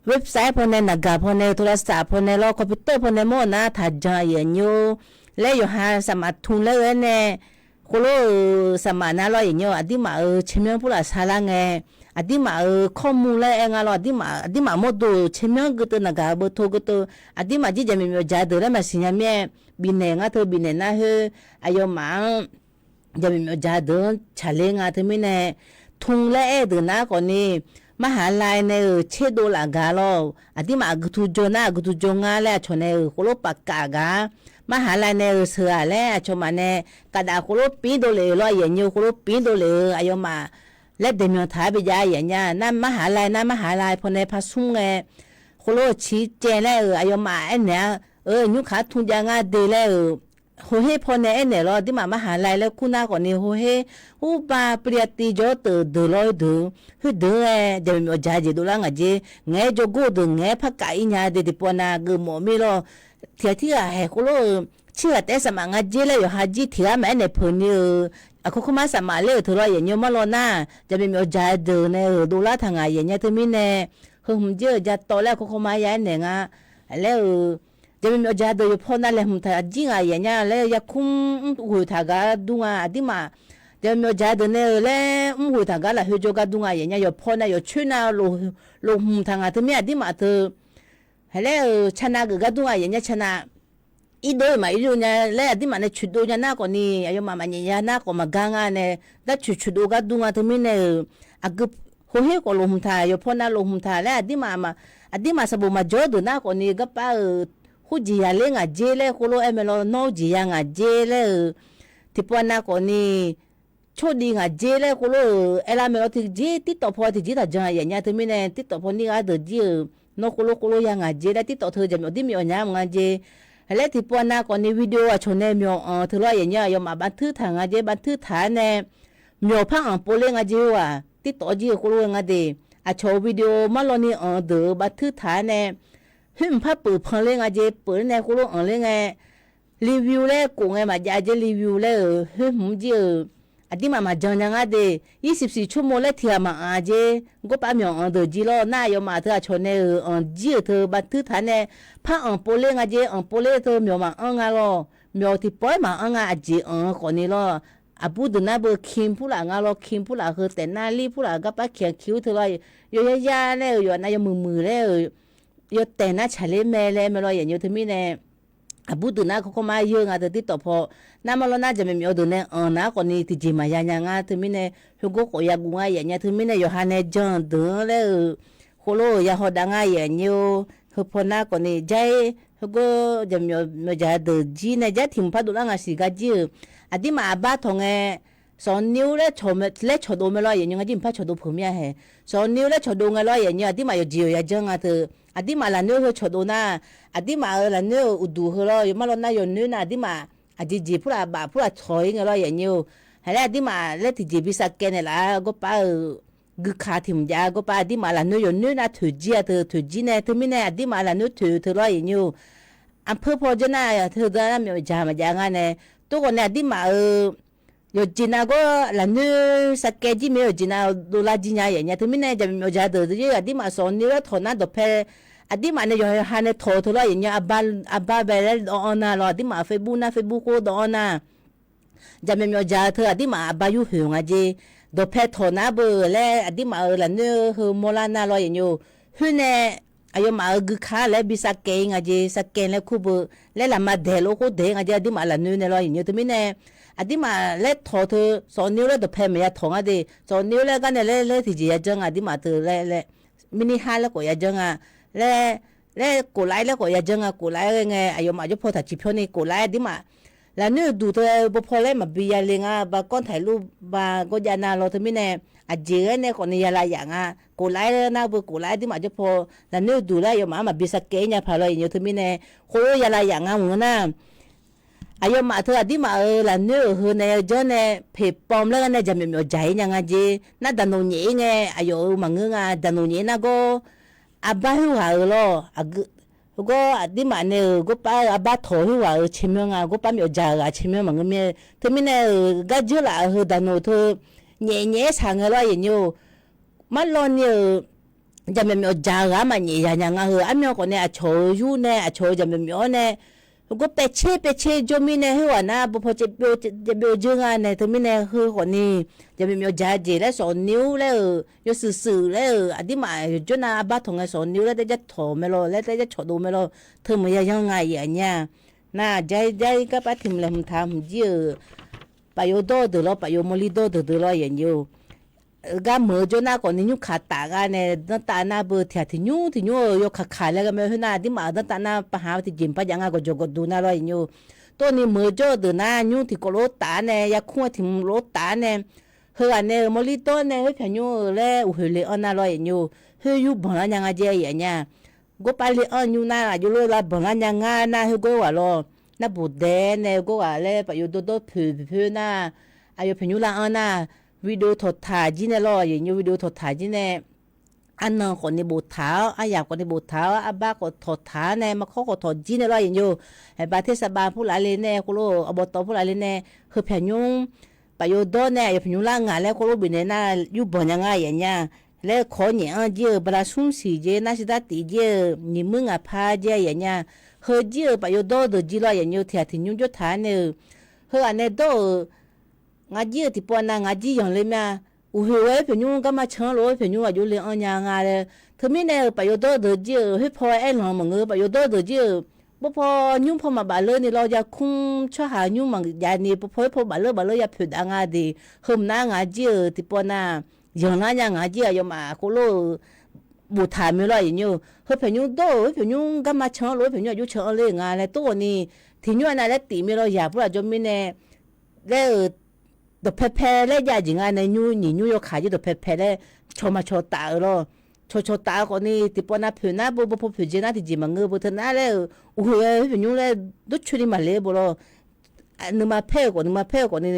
website pawnae naqgaq pawnae โทรศัพท์ pawnae lawr computer pawnae mawr-euq nar taqjan yaef nyi-or, laer yawqha saqmaf ทุน laer-eu aer nae, khoerlof-euq saqmaf nar lawr yaef nyi-eu aqdirmaf-euq tsermyanr purlaf sharlar ngae, aqdirmaf-euq ข้อมูล laer aer nga lawr, aqdirmaf mawrdo-euq tsermyanr geuteuv naqgaq-euq เบอร์โทร geuteuv, aqdirmaf jir jaqmyawf myawfjaq deuq laer maqsiq nya mir-aer, bifnaeq ngar teu bifnaeq nar khoer, aqyawfmaf-anr jaqmyawf myawfjaq deuq-anr tsaqler nga teumirnae, ทุน laer aer-eu deuq nar khawfni, มหาลัย nae-euq tserdov laf gaq lawr, aqdirmaf aqgeu tu jawr nar aqgeu tu jawr ngar laer aqcawq nae-euq khoerlof paf kaf gaq-a, มหาลัย nae-euq sheuq-aq laer aqcawq maf nae kafdaf khoerlof pir dovlef-euq lawr yaef nyi-eu khoerlof pir dovlef-euq aqyawfmaf laer daeqmyanq taq-aer bijav yaef nya nar มหาลัย nar มหาลัย pawnae par smr ngae, khoerlof-euq ciq caev laer-euq aqyawfmaf aernaeq-a, eu nymr kaq-anr ทุน jav ngar de laer-euq, heuher pawnae aernaeq lawr aqdirmaf มหาลัย laer kur nar khawfni heuher, urba ปริญญาตรี jawr teuq deuq lawr-eu deuq, khoerdeuq-aer jaqmyawf myawfjaq jeq dovlar ngaq jer ngaeq-aer jawrgor-eu deuq ngaeq-aer par kaf-ir nya de tiqpov nav geufmawf mir lawr. Tiqghaq tirghaq haeq khoerlof-eu, cirghaq taef-aer saqmaf nga jer laer yawqha jir tiq ghaq maqaer naeq peuq ni-euq, aqkawr kawr mar saqmaf ler-euq teu lawr yaef nyi-eu marlawr nar, jaqmyawf myawfjaq deuq nae-euq dovlar taq ngaq yaef nya teumirnae, heu hmq jir-euq jatawv laer aqkawr kawr mar ya-aer naeq nga laer-euq, jaqmyawf myawfjaq deuq yawqpaw nav laeqhmq taq jir ngaq yaef nya laer yarkmr mr ghoeq taq gar dur nga aqdirmaf, jaqmyawf myawfjaq deuq nae-euq laer mr ghoeq taq gar lafkhoer jawrgar dur nga yaef nya yawqpaw nav yawqcoer nav lof hmq taq ngaq teu mir aqdirmaf teu, haq laer-euq canav geuf gar dur nga yaef nya canav irdov-eu maqir lo nya laer aqdirmaf nae coeqdov nya nar khawfni aqyawfmaf maqnyaef ya nar khawf maqgar nga nae, darcoeq coeqdov gar dur nga teumirnae-euq, aqgeu heuher khawf lof hmq taq yawqpaw nav lof hmq taq laer aqdirmaf, aqdirmaf saqbof maqjawr deuq nar khawfni garpar-euq hurjeq ya ler ngaq jer laer khoerlof aer mae lawr, nawr hurjeq ya ngaq jer laer-euq, tiqpov nav khawfni, tsawrdiv ngaq jer laer khoerlof-euq aerlar mae lawr, tiqjeq tirtawf paw tiqjeq taqjan yaef nya teumirnae tirtawf paw nir ghar deuq jir-euq, nawr khoerlof khoerlof ya ngaq jer laer tirtawf teu jaqmyawf aqdir myawf nya mq nga jer. Haq laer tiqpov nav khawfni video aqcawq nae myawq anq teu lawr yaef nya aqyawfmaf baftuir taq nga jer, baftuir taq-aer nae myawq par anq pov ler nga jer-aq tirtawf jir-eu khoerlof-aer nga de. Aqcawq-euq video marlawni anq-eu deuq-euq baftuir taq-aer nae khoer mq par peuq pan ler nga jer, peuq-aer nae khoerlof anq ler ngae, review laer kof ngae maqjav jer, review laer-euq khoer hmq jir-euq, aqdirmaf maqjan nya ngar de. Irsif siq tsawrmawr laer tiq ghaq maqanq jer, gawrpav myawq anq deuq jir lawr nar aqyawfmaf teu aqcawq nae-euq anq jir-euq teu baftuir taq nae par anq pov ler nga jer, anq pov ler teu myawq maqanr nga lawr, myawq tiqpawf-aer maqanr nga aqjeq anq-eu khawfni lawr. Aqbur deuq nar beu ครีม purlaf nga lawr, ครีม purlaf heu taef nar lir purlaf garpar kiq-anr kiq-ur teu lawr, yawyar yar laer-euq yawqha nav yawmuiq muiq laer-euq yawtaeq nar tsaqler mae laer mae lawr yaef nyi-eu teu mirnae, aqbur deuq nar kawrkawr mar yeur nga teu tirtawf paw, nar marlawr nar jaqmyawf myawf deuq nae anq nar khawfni tiqjeq maqya nya ngar teu mirnae, heugor khawf yaguv nga yaef nya teu mirnae yawqha nae jan-eu deuq-anr laer-euq, khoerlof-euq ya hawdav nga yaef nyi-or. Heupaw nar khawfni jar-ir heugor jaqmyawf myawfjaq deuq jir nae jar tiq hmq par dovlar nga siq gar jir-euq, aqdirmaf aqbar tawq ngae Sawqni-ur laer cawqdov mae lawr, aqyuif ngar jir mqpar cawqdov peuq mir-a hae. Sawqni-ur laer cawqdov ngae lawr, aqyuif ngar aqdirmaf yawqjeq-euq ya janr nga teu, aqdirmaf lafnoer heu cawqdov nar, aqdirmaf-euq lafnoer-euq uqduq heu lawr, yawmar lawr nar yawqnoer nar aqdirmaf aqjeq jeq purlaf baf purlaf tawq-ir ngae lawr, aqyuif ngar-or. Hae laer aqdirmaf laer tiqjeq bi sarkaev naeqlaf-a, gawrpar-euq guikaq tiq mqjav-a, gawrpar aqdirmaf lafnoer yawqnoer nar toeqjir-a teu, toeqjir nae teumirnae aqdirmaf lafnoer toeq teu lawr, aqyuif ngar-or. Aqpeur paw janr nar, teu deuq-anr nar myawf jaq maqjav nga nae, tov khawf nae aqdirmaf-euq yawqjeq nav gawr lafnoer sarkaev jir mae, yawqjeq nav dovlar jir nya, aqyuif ngar. Teumirnae jaqmyawf myawf jaq deuq deuq-ir aqdirmaf sawqni-ur laer tawq nar dawqpae aqdirmaf nae yawqha nae tawq-eu teu lawr, aqyuif ngar. Arbar bae laer dawv-anr nar lawr, aqdirmaf Facebook nar Facebook khoer dawv-anr nar, jaqmyawf myawf jaq-eu teu aqdirmaf arbar yurhoeq nga jeq. Dawqpae tawq nar beu laer aqdirmaf-euq lafnoer heu mawrlar nar lawr, aqyuif ngar-or. Khoer nae aqyawfmaf-euq guikaq laer bi sarkaev-ir nga jeq, sarkaev laer kur beu laer lafma daeq lof khoer daeq-ir nga jeq, aqdirmaf lafnoer nae lawr, aqyuif ngar-or. Teumirnae aqdirmaf laer tawq teu sawqni-ur laer dawqpae maqya tawq ngar de, sawqni-ur laer gar nae laer laer tiqjeq ya janr nga, aqdirmaf teu laer laer, mirnirhar laer khawf ya janr nga, laer laer kof lav-ir laer khawf ya janr nga, kof lav-ir ghae ngae aqyawfmaf jawr paw taq ciqpyawr ni kof lav-ir aqdirmaf lafnoer uqduq teu-aer bawpaw laer maqbi yale nga, ba kanr taq-ir luf ba gawrjav nar lawr, teumirnae aqjeq ghae nae khawf ni yalav yaf nga, kof lav-ir nar beu kof lav-ir aqdirmaf jawr paw lafnoer uqduq laer aqyawfmaf-anr maqbi sarkaev-ir nya paq lawr, aqyuif ngar-or. Teumirnae khoerlof yalav yaf nga mq-eu nar, aqyawfmaf teu aqdirmaf-euq lafnoer-euq heu nae janr nae peq pawm laer ghae nae jaqmyawf myawf jaq-ir nya nga jeq. Nar daqnoq nyaef-ir ngae aqyawf-euq maqngeur nga, daqnoq nyaef-ir nar gawr arbar khoerghaq-euq lawr, aqgeu gawr aqdirmaf nae-euq gawrpar-eu arbar tawq khoerghaq-euq caermyanr nga, gawrpar myawf jaq-euq ghaq caermyanr maqngeur mae. Teumirnae-euq gar dzeurlaf-euq heu daqnoq teu nyaef nyaef-aer shaq ngae lawr, aqyuif ngar-or. Marlawv ni-euq jaqmyawf myawf jaq-eu ghaq-anr maqnyaef yaq nya nga heu, armyan khawf nae aqcawq-euq yur nae aqcawq-euq jaqmyawf myawf-awr nae gawr paevtser paevtser jawr mirnae khoerghaq nar bawpaw caevbyov jeur nga nae, teumirnae heu khawf ni jaqmyawf myawf jaq-eu jeq laer sawqni-ur laer-euq yawshuif shuif laer-euq aqdirmaf yawqjawr nav arbar tawq ngae sawqni-ur laer taef jar tawq mae lawr, laer taef jar cawqdov mae lawr, teumaq ya yanr nga, aqyuif aqnyir-a. Nar jar jar-ir garpar tiq mq laeq hmq taq hmq jir-euq paf yov dawr-eu deuq lawr, paf yov mawrlir dawr-eu deuq deuq lawr, aqyuif ngar-or. Gar meuq-eu jawr nar khawf ni nymrkaq taf gar nae danrtav nar beu tiq ghaq tiq nymr tiq nymr-eu yawkaq kaq laer ghae mae, khoer nar aqdirmaf-euq danrtav nar pahaq tiqjeq mqpar jav nga gawqjawq gawqduq nar lawr, aqyuif ngar-or. Tov ni meuq-eu jawr-eu deuq nar nymr tiq kawv lof-aer taf-ar nae yarkmr-aer tiq mq lof-aer taf-ar nae, heughaq nae-euq mawrlir dawr nae khoer pyaq nymr-eu laer uqhoeq le-anr nar lawr, aqyuif ngar-or. Khoer yur banqlar nya nga jeq, aqyuif aqnyir-a. Gawrpar le-anr nymr nar aqjox lof-aer la banqlar nya ngar nar khoer gawr ghaq lawr. Nar bof dae nae gawr ghaq laer paf yov dawrdawr poeq poeq nar, aqyawf pyaq nymr lar-anr nar, video tawqtaq jir nae lawr, aqyuif ngar-or, video tawqtaq jir nae arnan khawf ni boftaq-awr, aryamq khawf ni boftaq-awr, arbar khawf tawqtaq-ar nae, markawr khawf tawq jir nae lawr, aqyuif ngar-or. Aqbav tersaqbav purlaf le nae, khoerlof-eu awqbawq tawv purlaf le nae, heu pyaq nymr paf yov dawr nae aqyawf pyaq nymr lar ngaq laer khoerlof bifnaeq nar yur banq nya nga, aqyuif aqnyir-a. Laer kawq-awr nyaef-anr jir-eu bala smr siq jeq, nar shir dar tif jir-eu nyiq muir ngaq par jeq, aqyuif aqnyir-a. Heu jir-euq paf yov dawr-eu deuq jir lawr, aqyuif aqnyir-or, tiq ghaq tiq nymr jawr taq-ar nae-euq, heughaq nae dawr-euq ngaq jir-euq tiqpov nav ngaq jir yanqler ma. Uqhoeq ghae-aer pyaq nymr garma can-anr lof-aer pyaq nymr aqjox le-anr nya nga laer. Teumirnae-euq paf yov dawr-eu deuq jir-euq khoer paw aerlanq maqngeur, paf yov dawr-eu deuq jir-euq bawrpaw nymr paw maqbaf ler ni lawr, yarkmr tsawrhaq nymr maqjav ni bawrpaw khoer paw baf ler baf ler ya poeq dav nga de. Heu mq nar ngaq jir-euq tiqpov nav yanqlar nya, ngaq jir aqyawfmaf khoerlof-euq boftaq mae lawr, aqyuif aqnyir-or. Heu pyaq nymr dawr-euq khoer pyaq nymr garma can-anr lof-aer pyaq nymr aqjox can-anr ler nga laer tov khawf ni, tiq nymr-a nav laer tif mae lawr, yaq purlaf jawr mirnae laer-euq dawqpae pae laer jav jeq nga nae nymr nyiq nymr yawkaq jir dawqpae pae laer cawq maqcawq taf-euq lawr. Cawqcawq taf-eu khawf ni tiqpov nav poeq nar beu, bawrpaw poeq jeq nar tiqjeq maqngeur beu, teu nar laer-euq uqhoeq ghae khoer pyaq nymr laer dawrcoeni maqle-eu beu lawr. Nuima paer-euq khawf nuima paer-eu khawf ni,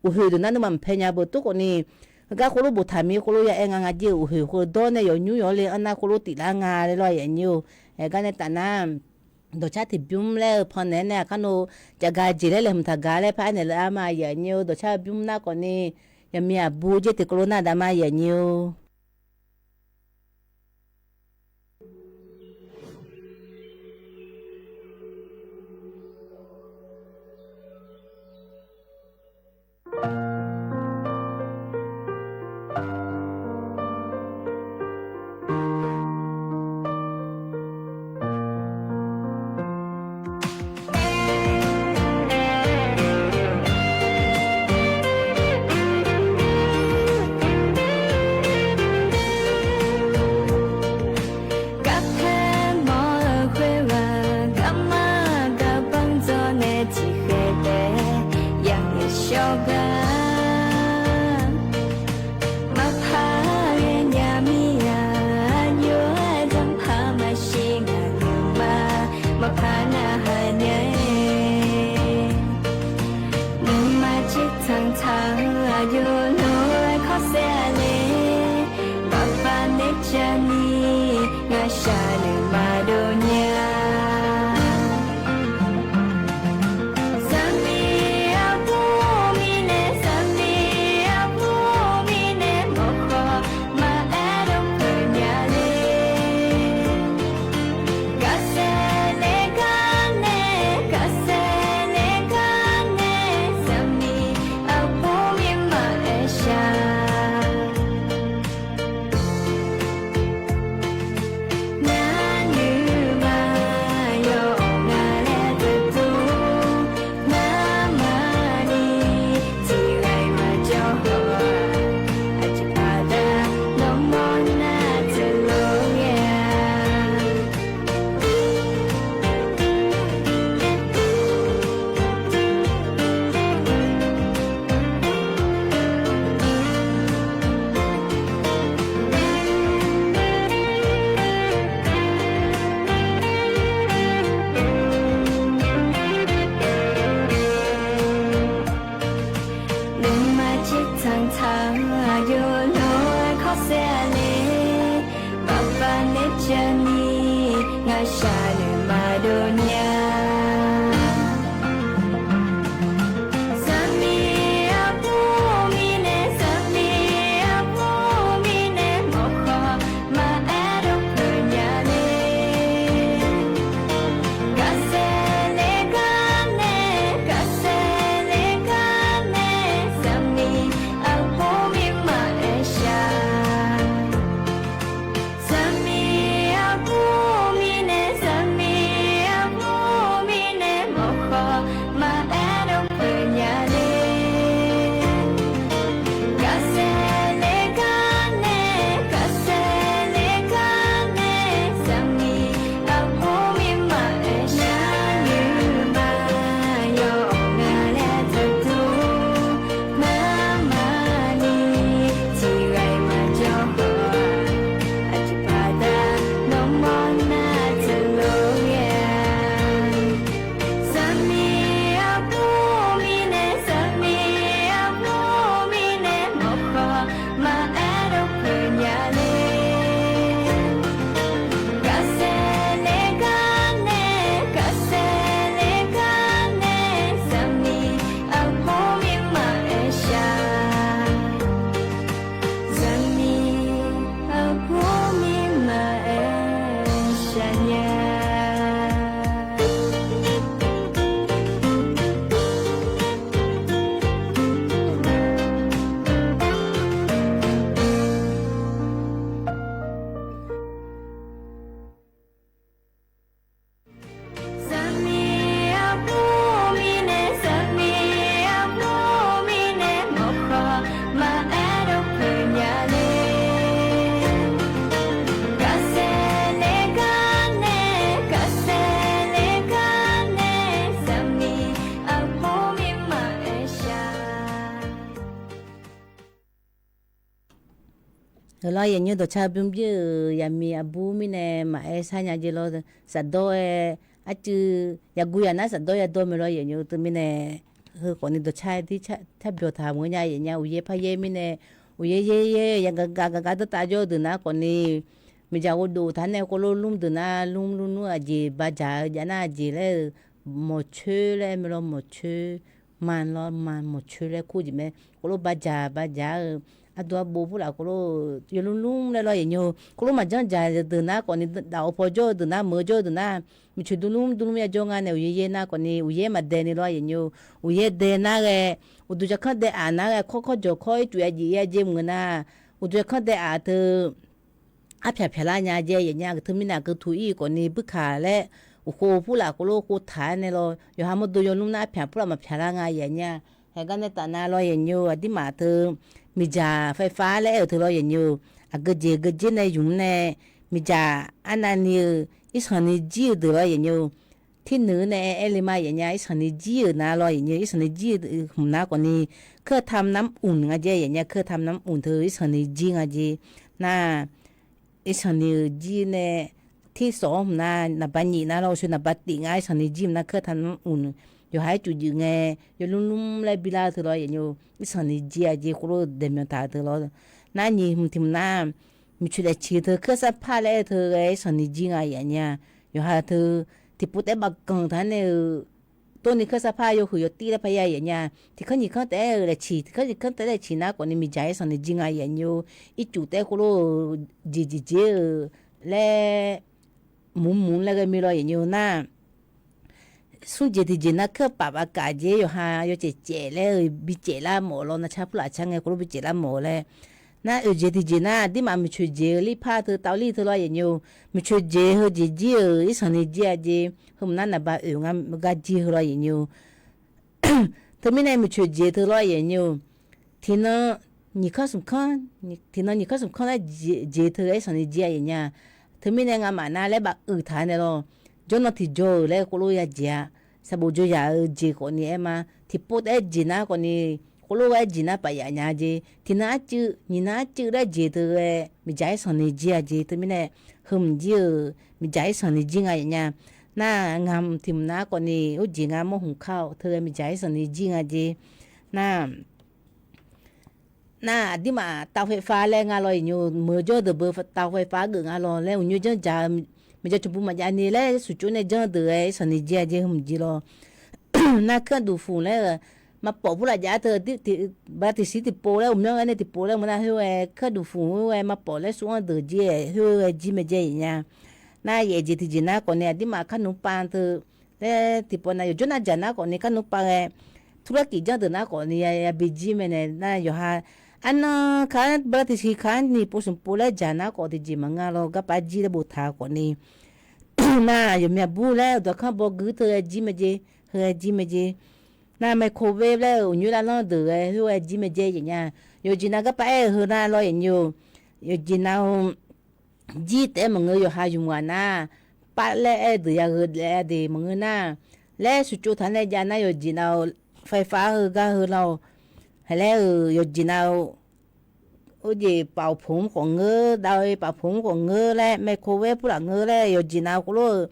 uqhoeq deuq nar nuima maqpaer nya beu tov khawf ni, heugar khoerlof boftaq mir khoerlof ya aer nga, ngaq jir-euq uqhoeq khoer dawr nae yawq nymr yawq-anr le-anr nar khoerlof tiflar nga laer lawr, aqyuif aqnyir-or. Aer gar nae taf nar, dawqcar tiqbymr laer-eu pannaeq-aer nae aqkar nov, cafgaq jeq laer laeqhmq taqgaq laer paraer naeq le-ar ma, aqyuif aqnyir-or. Dawqcar-eu bymr nar khawf ni, yaqmiq aqbur jer tiqkawv lof nar dav ma, aqyuif aqnyir-or. Sharnoeq maqdov nya. Zaqmiq aqbur mirnae, zaqmiq aqbur mirnae, mawrkhawf maqaer dov peuq nya le. Gaqsaer le gar nae, gaqsaer le gar nae, zaqmiq aqbur mirnae maqaer shar. Ngar nuima yawf nga laer deuq dur, ngar maqni tiqghaq maqjawr haw-aq, aqjeq baqda nawmawr nar teulof ghae-a. Nuima ciqtanq tanq-aq, yawlof-aer kawrsaer-a le. Baqbaq naeq jani, ngaq shaq noeq maqdov nya. Zaqmiq aqbur mirnae, zaqmiq aqbur mirnae, mawrkhawf maqaer dov peuq nya le. Gaqsaer le gar nae, gaqsaer le gar nae, zaqmiq aqbur mirnae maqaer shar. Zaqmiq aqbur mirnae, zaqmiq aqbur mirnae, mawrkhawf maqaer dov peuq nya le. Gaqsaer le gar nae, gaqsaer le gar nae, zaqmiq aqbur mirnae maqaer shar. Nuima yawf nga laer deuq dur, ngar maqni tiqghaq maqjawr haw-aq, aqjeq baqda nawmawr nar teulof ghae-a. Zaqmiq aqbur mirnae, zaqmiq aqbur mirnae, mawrkhawf maqaer dov peuq nya le. Gaqsaer le gar nae, gaqsaer le gar nae, zaqmiq aqbur mirnae maqaer shar. Zaqmiq aqbur mirnae maqaer shar nya. Zaqmiq aqbur mirnae, zaqmiq aqbur mirnae, mawrkhawf maqaer dov peuq nya le. Gaqsaer le gar nae, gaqsaer le gar nae, zaqmiq aqbur mirnae maqaer shar. Heulof-aer yaeqnyoer dawqcar bymr bir-euq yaqmiq aqbur mirnae maqaer shar nya jeq lawr. Safdawr-aer arcuiv yaqguv yaq nar safdawr yadawr mae lawr yaeqnyoer teumirnae. Heu khawfni dawqcar-aer dir carbyawq taq maqngeur nya yaeq nya uqyaer paryaer mirnae, uqyaer yaer yaer yagaq gaq gaq gaq dawrtav jawr-eu deuq nar khawfni, miqdzaq ghov dof taq nae khoerlof lmr deuq nar lmr lmr lmr aqjeq bajaq-eu jav nar aqjeq laer-eu, mawqcoer laer mae lawr mawqcoer, ma lawr ma mawqcoer laer kur jeq mae. Khoerlof bajaq bajaq-eu, ardu arbov purlaf khoerlof-eu yawlmr lmr laer lawr yaeqnyoer khoerlof maqjanr dzaq deuq nar khawfni daf-eu paw jawr-eu deuq nar meuq-eu jawr-eu deuq nar, miqcoeq durlmr durlmr yajawr nga nae uqyaer yaer nar khawfni uqyaer maqdae ni lawr yaeqnyoer, uqyaer dae nar ghae, uqduq jaqkanr dae aq nar ghae kawr kawr jawq kawr ircuf yajeq yajeq meuq nar, uqduq jaqkanr dae aq teu arpyaq pyaqlar nya jae yaeq nya teumirnae aqgeu tuq ir-eu khawfni buirkaq laer, uqkhov purlaf khoerlof khov taq-aer nae lawr yawqha mawrdo yawlmr nar arpyaq purlaf maqpyaqlar nga yaeq nya. Haeq gar nae taf nav lawr yaeqnyoer aqdirmaf teu, miqdzaq faefar laer aer-euq teu lawr yaeqnyoer, aqgeu jeq geu jer nae ymq-mr nae, miqdzaq arnavni-eu irsanqni jir-eu deuq lawr yaeqnyoer, tirneuq-eu nae aer le ma yaeq nya irsanqni jir-euq nar lawr yaeqnyoer irsanqni jir-eu hmq nar khawfni, เครื่องทำน้ำอุ่น nga jae yaeq nya เครื่องทำน้ำอุ่น teu irsanqni jir nga jeq. Nar irsanqni-eu jir nae, tirsawq-anr hmq nar naqba nyif nar lawr uqshoe naqba tif nga irsanqni jir hmq nar เครื่องทำน้ำอุ่น yawqha ircuf juif ngae, yawlmr lmr laer bilar-eu teu lawr yaeqnyoer irsanqni jir-a jeq khoerlof daeqmyanq taq-eu teu lawr. Nar nyiq hmq tiq hmq nar miqcoeq daefciq teu keursar par laer teu ghae-aer sanqni jir nga yaf nya. Yawqha teu tiqpov taef-aer bafganq taq-aer nae-eu, tov ni keursar par yawhuiq yawtir laer parya yaf nya. Tiqkanr nyiq kanr taef-aer-eu daefciq, tiqkanr nyiq kanr taef-aer daefciq nar khawfni miqdzaq-aer sanqni jir nga yaf nya-or. Ircuf taef-aer khoerlof-eu jeq jeq jeq-eu laer mqmr mqmr laer ghae mir lawr yaf nya-or nar, smr jeq tiqjeq nar keurbaf bafkaf jeq yawqha yawcaef caef laer-eu bicaef lar mawf-eu lawr, narcar purlaf car ngae khoerlof bicaef lar mawf-eu laer. Nar oeq jeq tiqjeq nar aqdirmaf miqcoeq jeq-eu lirpar teu tavlir teu lawr yaf nya-or. Miqcoeq jeq heu jeq jir-euq irsanqni jir-a jeq. Heu mq nar naqba oeq nga gar jir heu lawr yaf nya-or. Teumirnae miqcoeq jeq teu lawr yaf nya-or. Tiqnan nyiq kanr smq kanr, tiqnan nyiq kanr smq kanr laer jeq teu ghae-aer sanqni jir-a yaf nya. Teumirnae ngamaf nar laer bafuiq taq-aer nae lawr. Jawrnan tiqjawr-euq laer khoerlof ya jeq-a. Sanqbof jawryaq-eu jeq khawfni aer ma. Tiqpov taef-aer jeq nar khawfni khoerlof ghae-aer jeq nar paf yaf nya jeq. Tiqnan arcuiv nyiqnan arcuiv laer jeq teu ghae miqdzaq-aer sanqni jir-a jeq. Teumirnae heu mq jir-euq miqdzaq-aer sanqni jir nga yaf nya. Nar ngamq tiq mq nar khawfni or jeq nga mawr hmq kar-awq teu ghae miqdzaq-aer sanqni jir nga jeq. Nar nar aqdirmaf tavfaefa laer nga lawr yaf nya-or. Meuq jawr deuq beu tavfaefa geuf nga lawr laer uqnyoer janr dzaq-eu miqdzaq cawqbu maqjav ni laer suqcov nae janr deuq-aer sanqni jir-a jeq hmq jir lawr. Nar keuranduq fuf laer-eu maqpawf purlaf jav-ar teu bala tiqsiq tiqpov laer uqmyanr ghae nae tiqpov laer maqnar khoer ghae keuranduq fuf-eu ghae maqpawf laer suf-anr deuq jir-aer khoer ghae jir mae jae yaf nya. Nar yaef jeq tiqjeq nar khawfni aqdirmaf karnmr pav teu laer tiqpov nav yawqjawr nar dzaq nar khawfni karnmr pav ghae turlar kif janr deuq nar khawfni ya bi jir mae nae nar yawqha arnan kar bala tiqsiq kar ni pov smq pov laer dzaq nar khawf tiqjeq maqngeur lawr garpav jir laer boftaq khawfni nar yawqmya bur laer dawqkanr baw guir teu ghae jir mae jeq, heu ghae jir mae jeq. Nar microwave laer-eu uqnyoer lavlanr deuq ghae khoer ghae jir mae jae yaf nya. Yawqjeq nav garpav aer-eu heu nar lawr yaf nya-or. Yawqjeq nav-or, jir taef-aer maqngeur yawqha yumq ghaq nar, pav laer aer-eu deuq yagheu daef-a de maqngeur nar, laer suqcov taq nae jav nar yawqjeq nav-or, faefa heu gar heu lar-or, haq laer-euq yawqjeq nav-or, or jeq paf-awq poq-anr khawf ngeur, dav-eu paf poq-anr khawf ngeur laer microwave purlaf ngeur laer yawqjeq nav-eu khoerlof-eu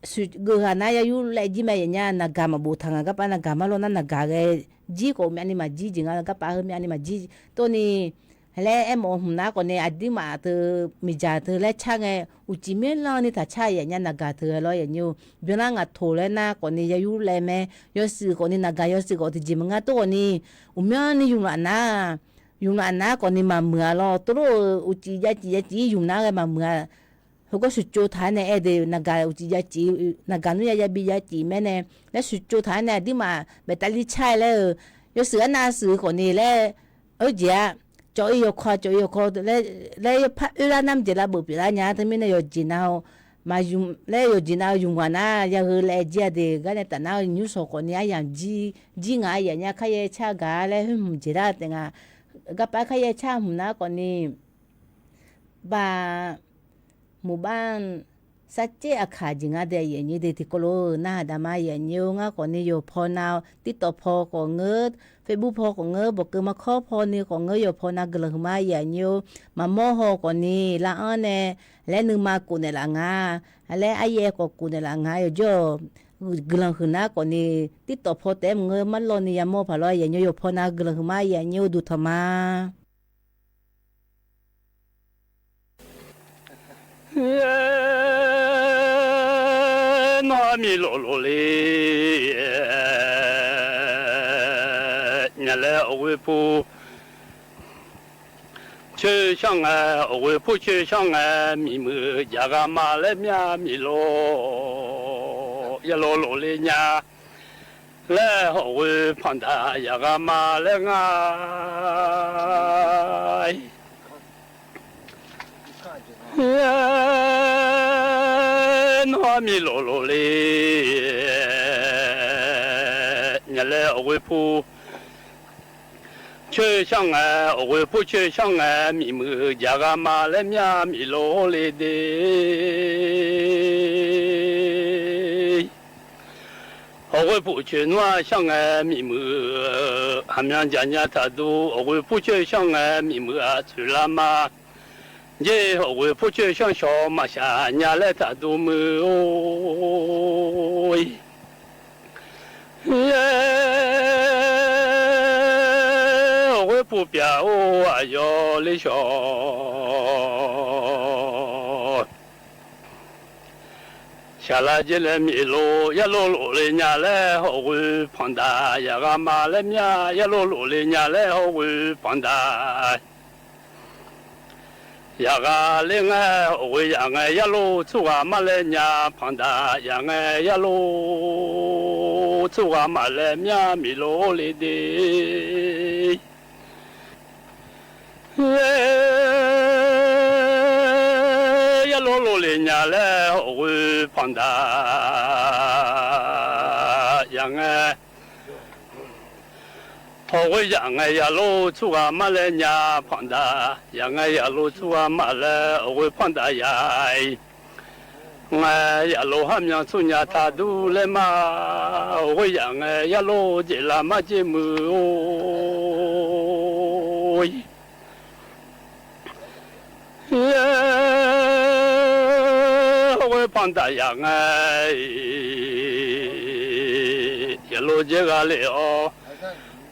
geuf ghaq nar ya yur laev jir mae yaf nya. Naqgaq maqbof taq ngaq garpav naqgaq mar lawr nar naqgaq ghae jir khawf myavni maqjir jeq nga garpav heu myavni maqjir. Tov ni haq laer aermawf-eu hmq nar khawfni aqdirmaf teu miqdzaq teu laer car ngae uqcif mirlanr ni taq car yaf nya naqgaq teu ghae lawr yaf nya-or. Byanlar ngaq toq laer nar khawfni ya yur laev mae. Yawshuif khawfni naqgaq yawshuif khawf tiqjeq maqngar tov khawfni uqmyanr ni yumq laf nar, yumq laf nar khawfni maqmuiq-a lawr. Tov lof-eu uqcif jav cif jav cif-ir yumq nar ghae maqmuiq-a. Heugawr suqcov taq-aer nae aer de naqgaq uqcif jav cif naqgaq nmr ya yabi jav cif mae nae laer suqcov taq-aer nae aqdirmaf maeqtavlir car-aer laer-eu yawshuif arnav shuif khawfni laer, or jeq-a, cawv-ir yawkawr cawv-ir yawkawr laer yawpar oerlar nar mqjeq lavbeuf pyeuflar nya-a. Teumirnae yawqjeq nav-or, maqyamq laer yawqjeq nav-eu yumq ghaq nar yagheu laev jir-a de gar nae tafnar-eu nymr shawq khawfni aryamq jir, jir ngaq-a yaf nya kar yaer car gaq-a laer khoer hmq jeq lar taef nga. Garpav kar yaer car hmq nar khawfni ba muqbar-anr sarcaer aqkaq jeq ngar de yaf nyir de tiqkawv lof-eu narhaq daqma yaf nyir-or. Ngar khawfni yawqpaw nav-awr TikTok paw khawf ngeur, Facebook paw khawf ngeur, bawqkeuv markawr paw ni khawf ngeur yawqpaw nav guiqlanq huiqma yaf nyir-or. Maqmawr haw khawfni lav-anr nae laer nuima kofnaeq laf nga, laer aryaev khawf kofnaeq laf nga yawqjawr-awq. Guiqlanq huiqnar khawfni TikTok paw taef-aer maqngeur marlawv ni yamawr paq lawr yaf nyir-or. Yawqpaw nav guiqlanq huiqma yaf nyir-or. Duqtawq ma. Nawr armiq loflof le nya laer awqghoe pu coer shanr ngae, awqghoe pu coer shanr ngae, miqmuiq jaq gha ma laer myavmiq lor, ya loflof le nya laer hawqghoe panqdaq yaq gha ma laer nga. Nawr armiq loflof le nya laer awqghoe pu coer shanr ngae, awqghoe pu coer shanr ngae, miqmuiq jaq gha ma laer myavmiq lor le de. Awqghoe pu coer nmr-a shanr ngae, miqmuiq aqmyan jaq nya taqduq, awqghoe pu coer shanr ngae, miqmuiq aqtsoeq lar ma. Jer awqghoe pu coer shanr shawq maqshaq nya laer taqduq muiq-or. Awqghoe pu Uvpyav-or aqyawf ler shawq. Shaqlav dzer laer miq lor, yarlov lof le nya laer hawghoe panqdaq, yaqghaq ma laer mya, yarlov lof le nya laer hawghoe panqdaq. Yaqghaq ler ngae hawghoe yaq ngae yarlov tsawrhaq ma laer nya panqdaq, yaq ngae yarlov tsawrhaq ma laer mya miq lor le de. Yarlov lof le nya laer hawghoe panqdaq, yaq ngae hawghoe yaq ngae yarlov tsawrhaq ma laer nya panqdaq, yaq ngae yarlov tsawrhaq ma laer hawghoe panqdaq yaq-iq. Ngae yarlov har myan tsawrnya taqdur laer ma, hawghoe yaq ngae yarlov dzaeqlav mar dzer muiq-or. Hawghoe panqdaq yaq ngae, yarlov dzer gha le-awr,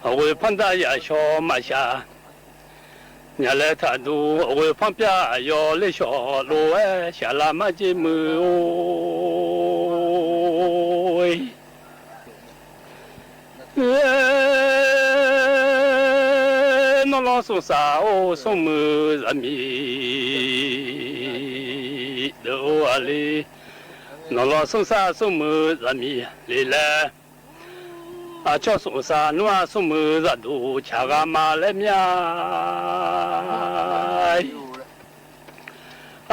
hawghoe panqdaq yaq shawr maqshaq nya laer taqdur, hawghoe panqpyav aqyawf ler shawq lof-aer shaqlav mar dzer muiq-or. Nawr lawr smrsar-or smrmuiq zaqmiq deuq-or aqli. Nawr lawr smrsar smrmuiq zaqmiq le laer, aqcawq smrsar nmr-aq smrmuiq zaqduq tsaq ghaq ma laer mya.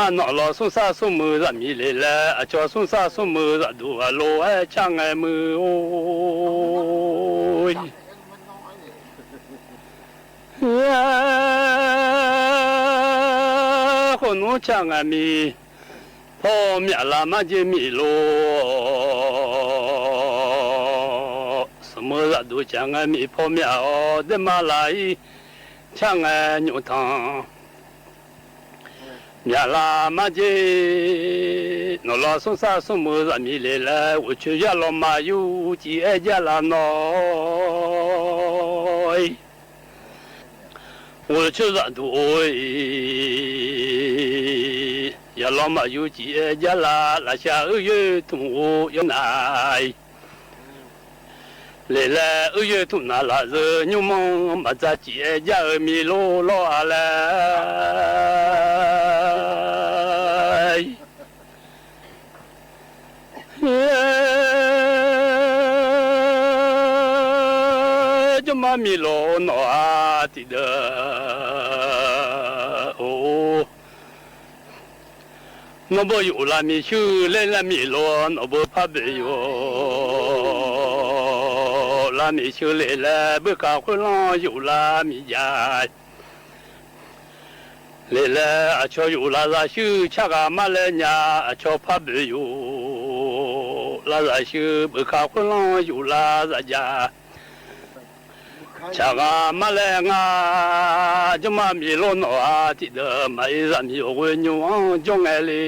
Arnawq lawr smrsar smrmuiq zaqmiq le laer, aqcawq smrsar smrmuiq zaqduq aqlof-aer car ngae muiq-or. Khof nmr car ngae miq, paw myaqlav mar dzer miq lor. Smrmuiq zaqduq tsaq ngae miq paw myaq-awr, daema laf-ir car ngae nymq tanq myaqlav mar dzer. Nawq lawr smrsar smrmuiq zaqmiq le laer, ghoeqcoer yarlawr ma yur cif-aer jar laf nawr-ir. Ghoeqcoer zaqduq or-iq, yarlawr ma yur cif-aer jar laf. Lafshaq uir yoer tmq ghof yawr nar-iq, le laer uir yoer tmq nar laf zeur nymrmanr maqdzaq cif-aer jar-eu miq lor lawr-a laer. Jawrma miq lor nawq-aq tiqdeuq-or. Nawr beu yuf lavmiq shuir ler lar miq lor, nawq beu par boeq yuf lavmiq shuir le laer, beuka khoerlanr yuf lavmiq ja le laer, aqcawq yuf lavzaq shuir tsaq ghaq mar laer nya, aqcawq par boeq yuf lavzaq shuir, beuka khoerlanr yuf lavzaq ja tsaq ghaq mar laer ngar. Jawrma miq lor nawq-aq tiqdeuq maqir, zaqmiq awq ghoe nymr-anr jawr ngae le.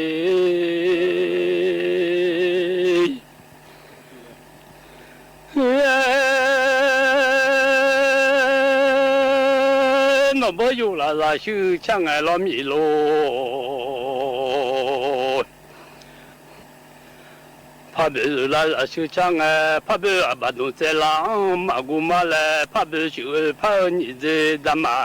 Nawq beu yuf lavzaq shuir tsaq ngae lawr miq lor. Par boeq yuf lavzaq shuir tsaq ngae, par boeq aqbaq dmq tsaev lar-anr maqguv mar laer, par boeq shuif-eu par-eu nyiq dzer dama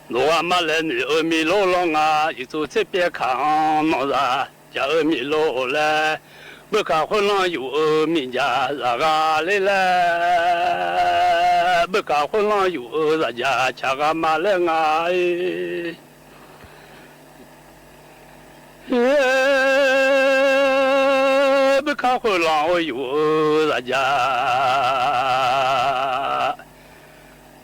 dov ghaq mar laer noeq-eu miq lor lawr nga. Yeqsur tser pyaev kaq-anr nawq zaq jaq-eu miq lor laer, beuka khoerlanr yuf-eu miqjaq zaq gha ler laer, beuka khoerlanr yuf-eu zaqjaq tsaq ghaq ma laer ngar-ir. Beuka khoerlanr-or yuf-eu zaqjaq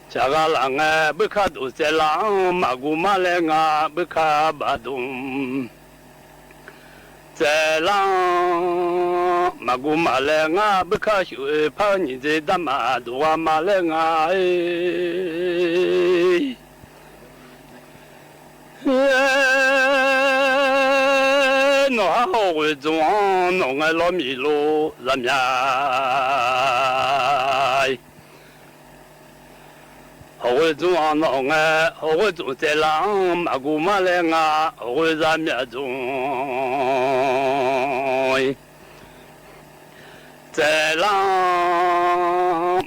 tsaq gha laf ngae, beuka dmq tsaev lar-anr maqguv mar laer ngar. Beuka baq dmq tsaev lar-anr maqguv maqlaer ngar. Beuka shuif-eu par-eu nyiq dzer darma dov gha ma laer ngar-ir. Nawq-anr hawq ghoe dzmq-anr nawq ngae lawr mif lor zaqmyaq. Hawq ghoe dzmq-anr nawq ngae, hawq ghoe dzmq tsaevlar-anr maqguv mar laer nga, hawq ghoe zaqmyaq dzmq tsaevlar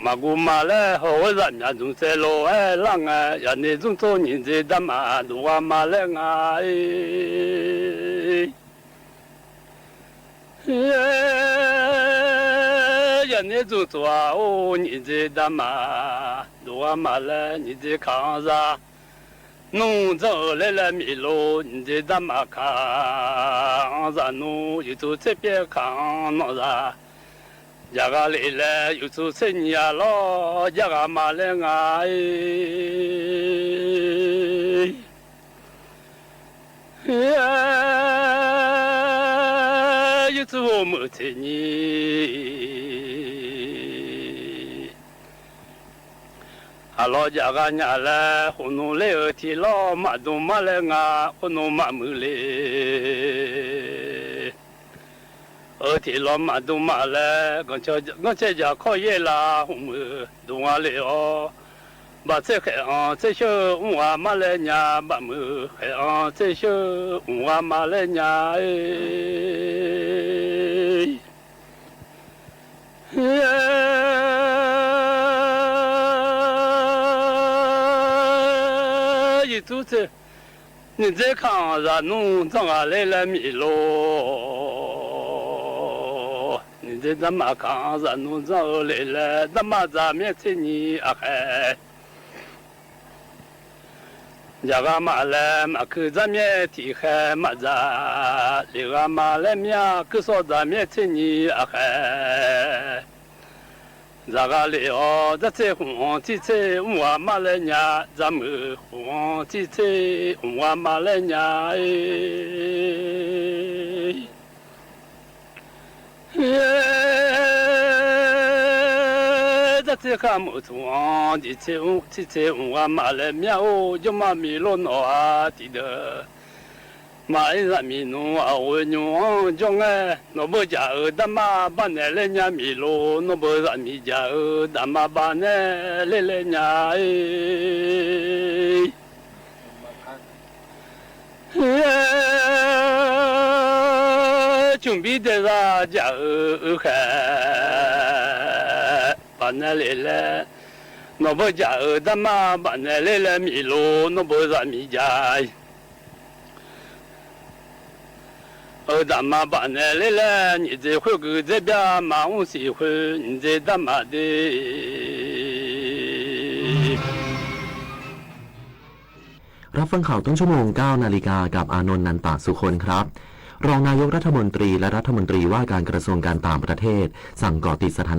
maqguv ma laer, hawq ghoe zaqmyaq dzmq tsaevlar-aer lar ngae, yaqnae dzmr tsov nyiq dzer darmaf dof ghaq ma laer nga-e. Yaqnae dzmr tsov-aq-or, nyiq dzer darmaf dof ghaq ma laer, nyiq dzer kaq-anr za nmr dzanr-eu ler laer mif lor, nyiq dzer darmaf kaq-anr za nmr, yawtsuv tser pyaer kaq-anr nawq za jaq gha lef laer, yawtsuv tser nyiq-a lawr jar ghaq ma laer nga-e. Yawtsuv hawmuiq tser nyiq aqlawr jaq gha nya laer, khofnmr ler-eu tiq lawr maqdm mar laer nga, khofnmr maqmuiq le-eu tiq lawr maqdm ma laer, ganrcae jaq kawr yaer la hmq muiq dm nga le-awr, baqtser khaeq-anr tser sheuq mr ghaq ma laer nya, baqmuiq khaeq-anr tser sheuq mr ghaq ma laer nya-e. Yawtsuv tser nyiq dzer kaq-anr za nmr dzanr ghaq ler laer mif lor. Nyiq dzer darmaf kaq-anr za nmr dzanr-eu lef laer, darmaf dzaq myaer tser nyiq aqkhaeq jaq gha ma laer, maqkuir dzaq myaer tiq khaeq maqdzaq lef ghaq ma laer myav, kuir sawv dzaq myaer tser nyiq aqkhaeq dzaq gha lef-awr, dzaq tser khmq-anr tsir tser mr ghaq ma laer nya, dzaq muiq khmq-anr tsir tser mr ghaq ma laer nya-e. Dzaq tser kaq muiq tmq-anr diq tser mr tsir tser mr ghaq ma laer myav-or, jawrma mif lor nawq-aq tiqdeuq maqir zaqmiq nmr aqghoe nymr-anr jawr ngae, nawq beu jaq-euq darmaf baqnaeq ler nya mif lor, nawq beu zaqmiq jaq-euq daqma baqnaeq ler laer nya-e. Cmqbir daezaq jaq-euq uqkhaeq baqnaeq le laer, nawq beu jaq-euq darmaf baqnaeq ler laer mif lor, nawq beu zaqmiq jaq euq daqma baqnaeq ler laer, nyiq dzer khoergui dzer bya maqmr siq khoer, nyiq dzer darmaf de. รับฟังข่าวต้นชั่วโมง เก้านาฬิกา กับอานนท์ นันตะสุคนครับ รองนายกรัฐมนตรี และรัฐมนตรีว่าการกระทรวงการต่างประเทศ สั่งเกาะติดสถาน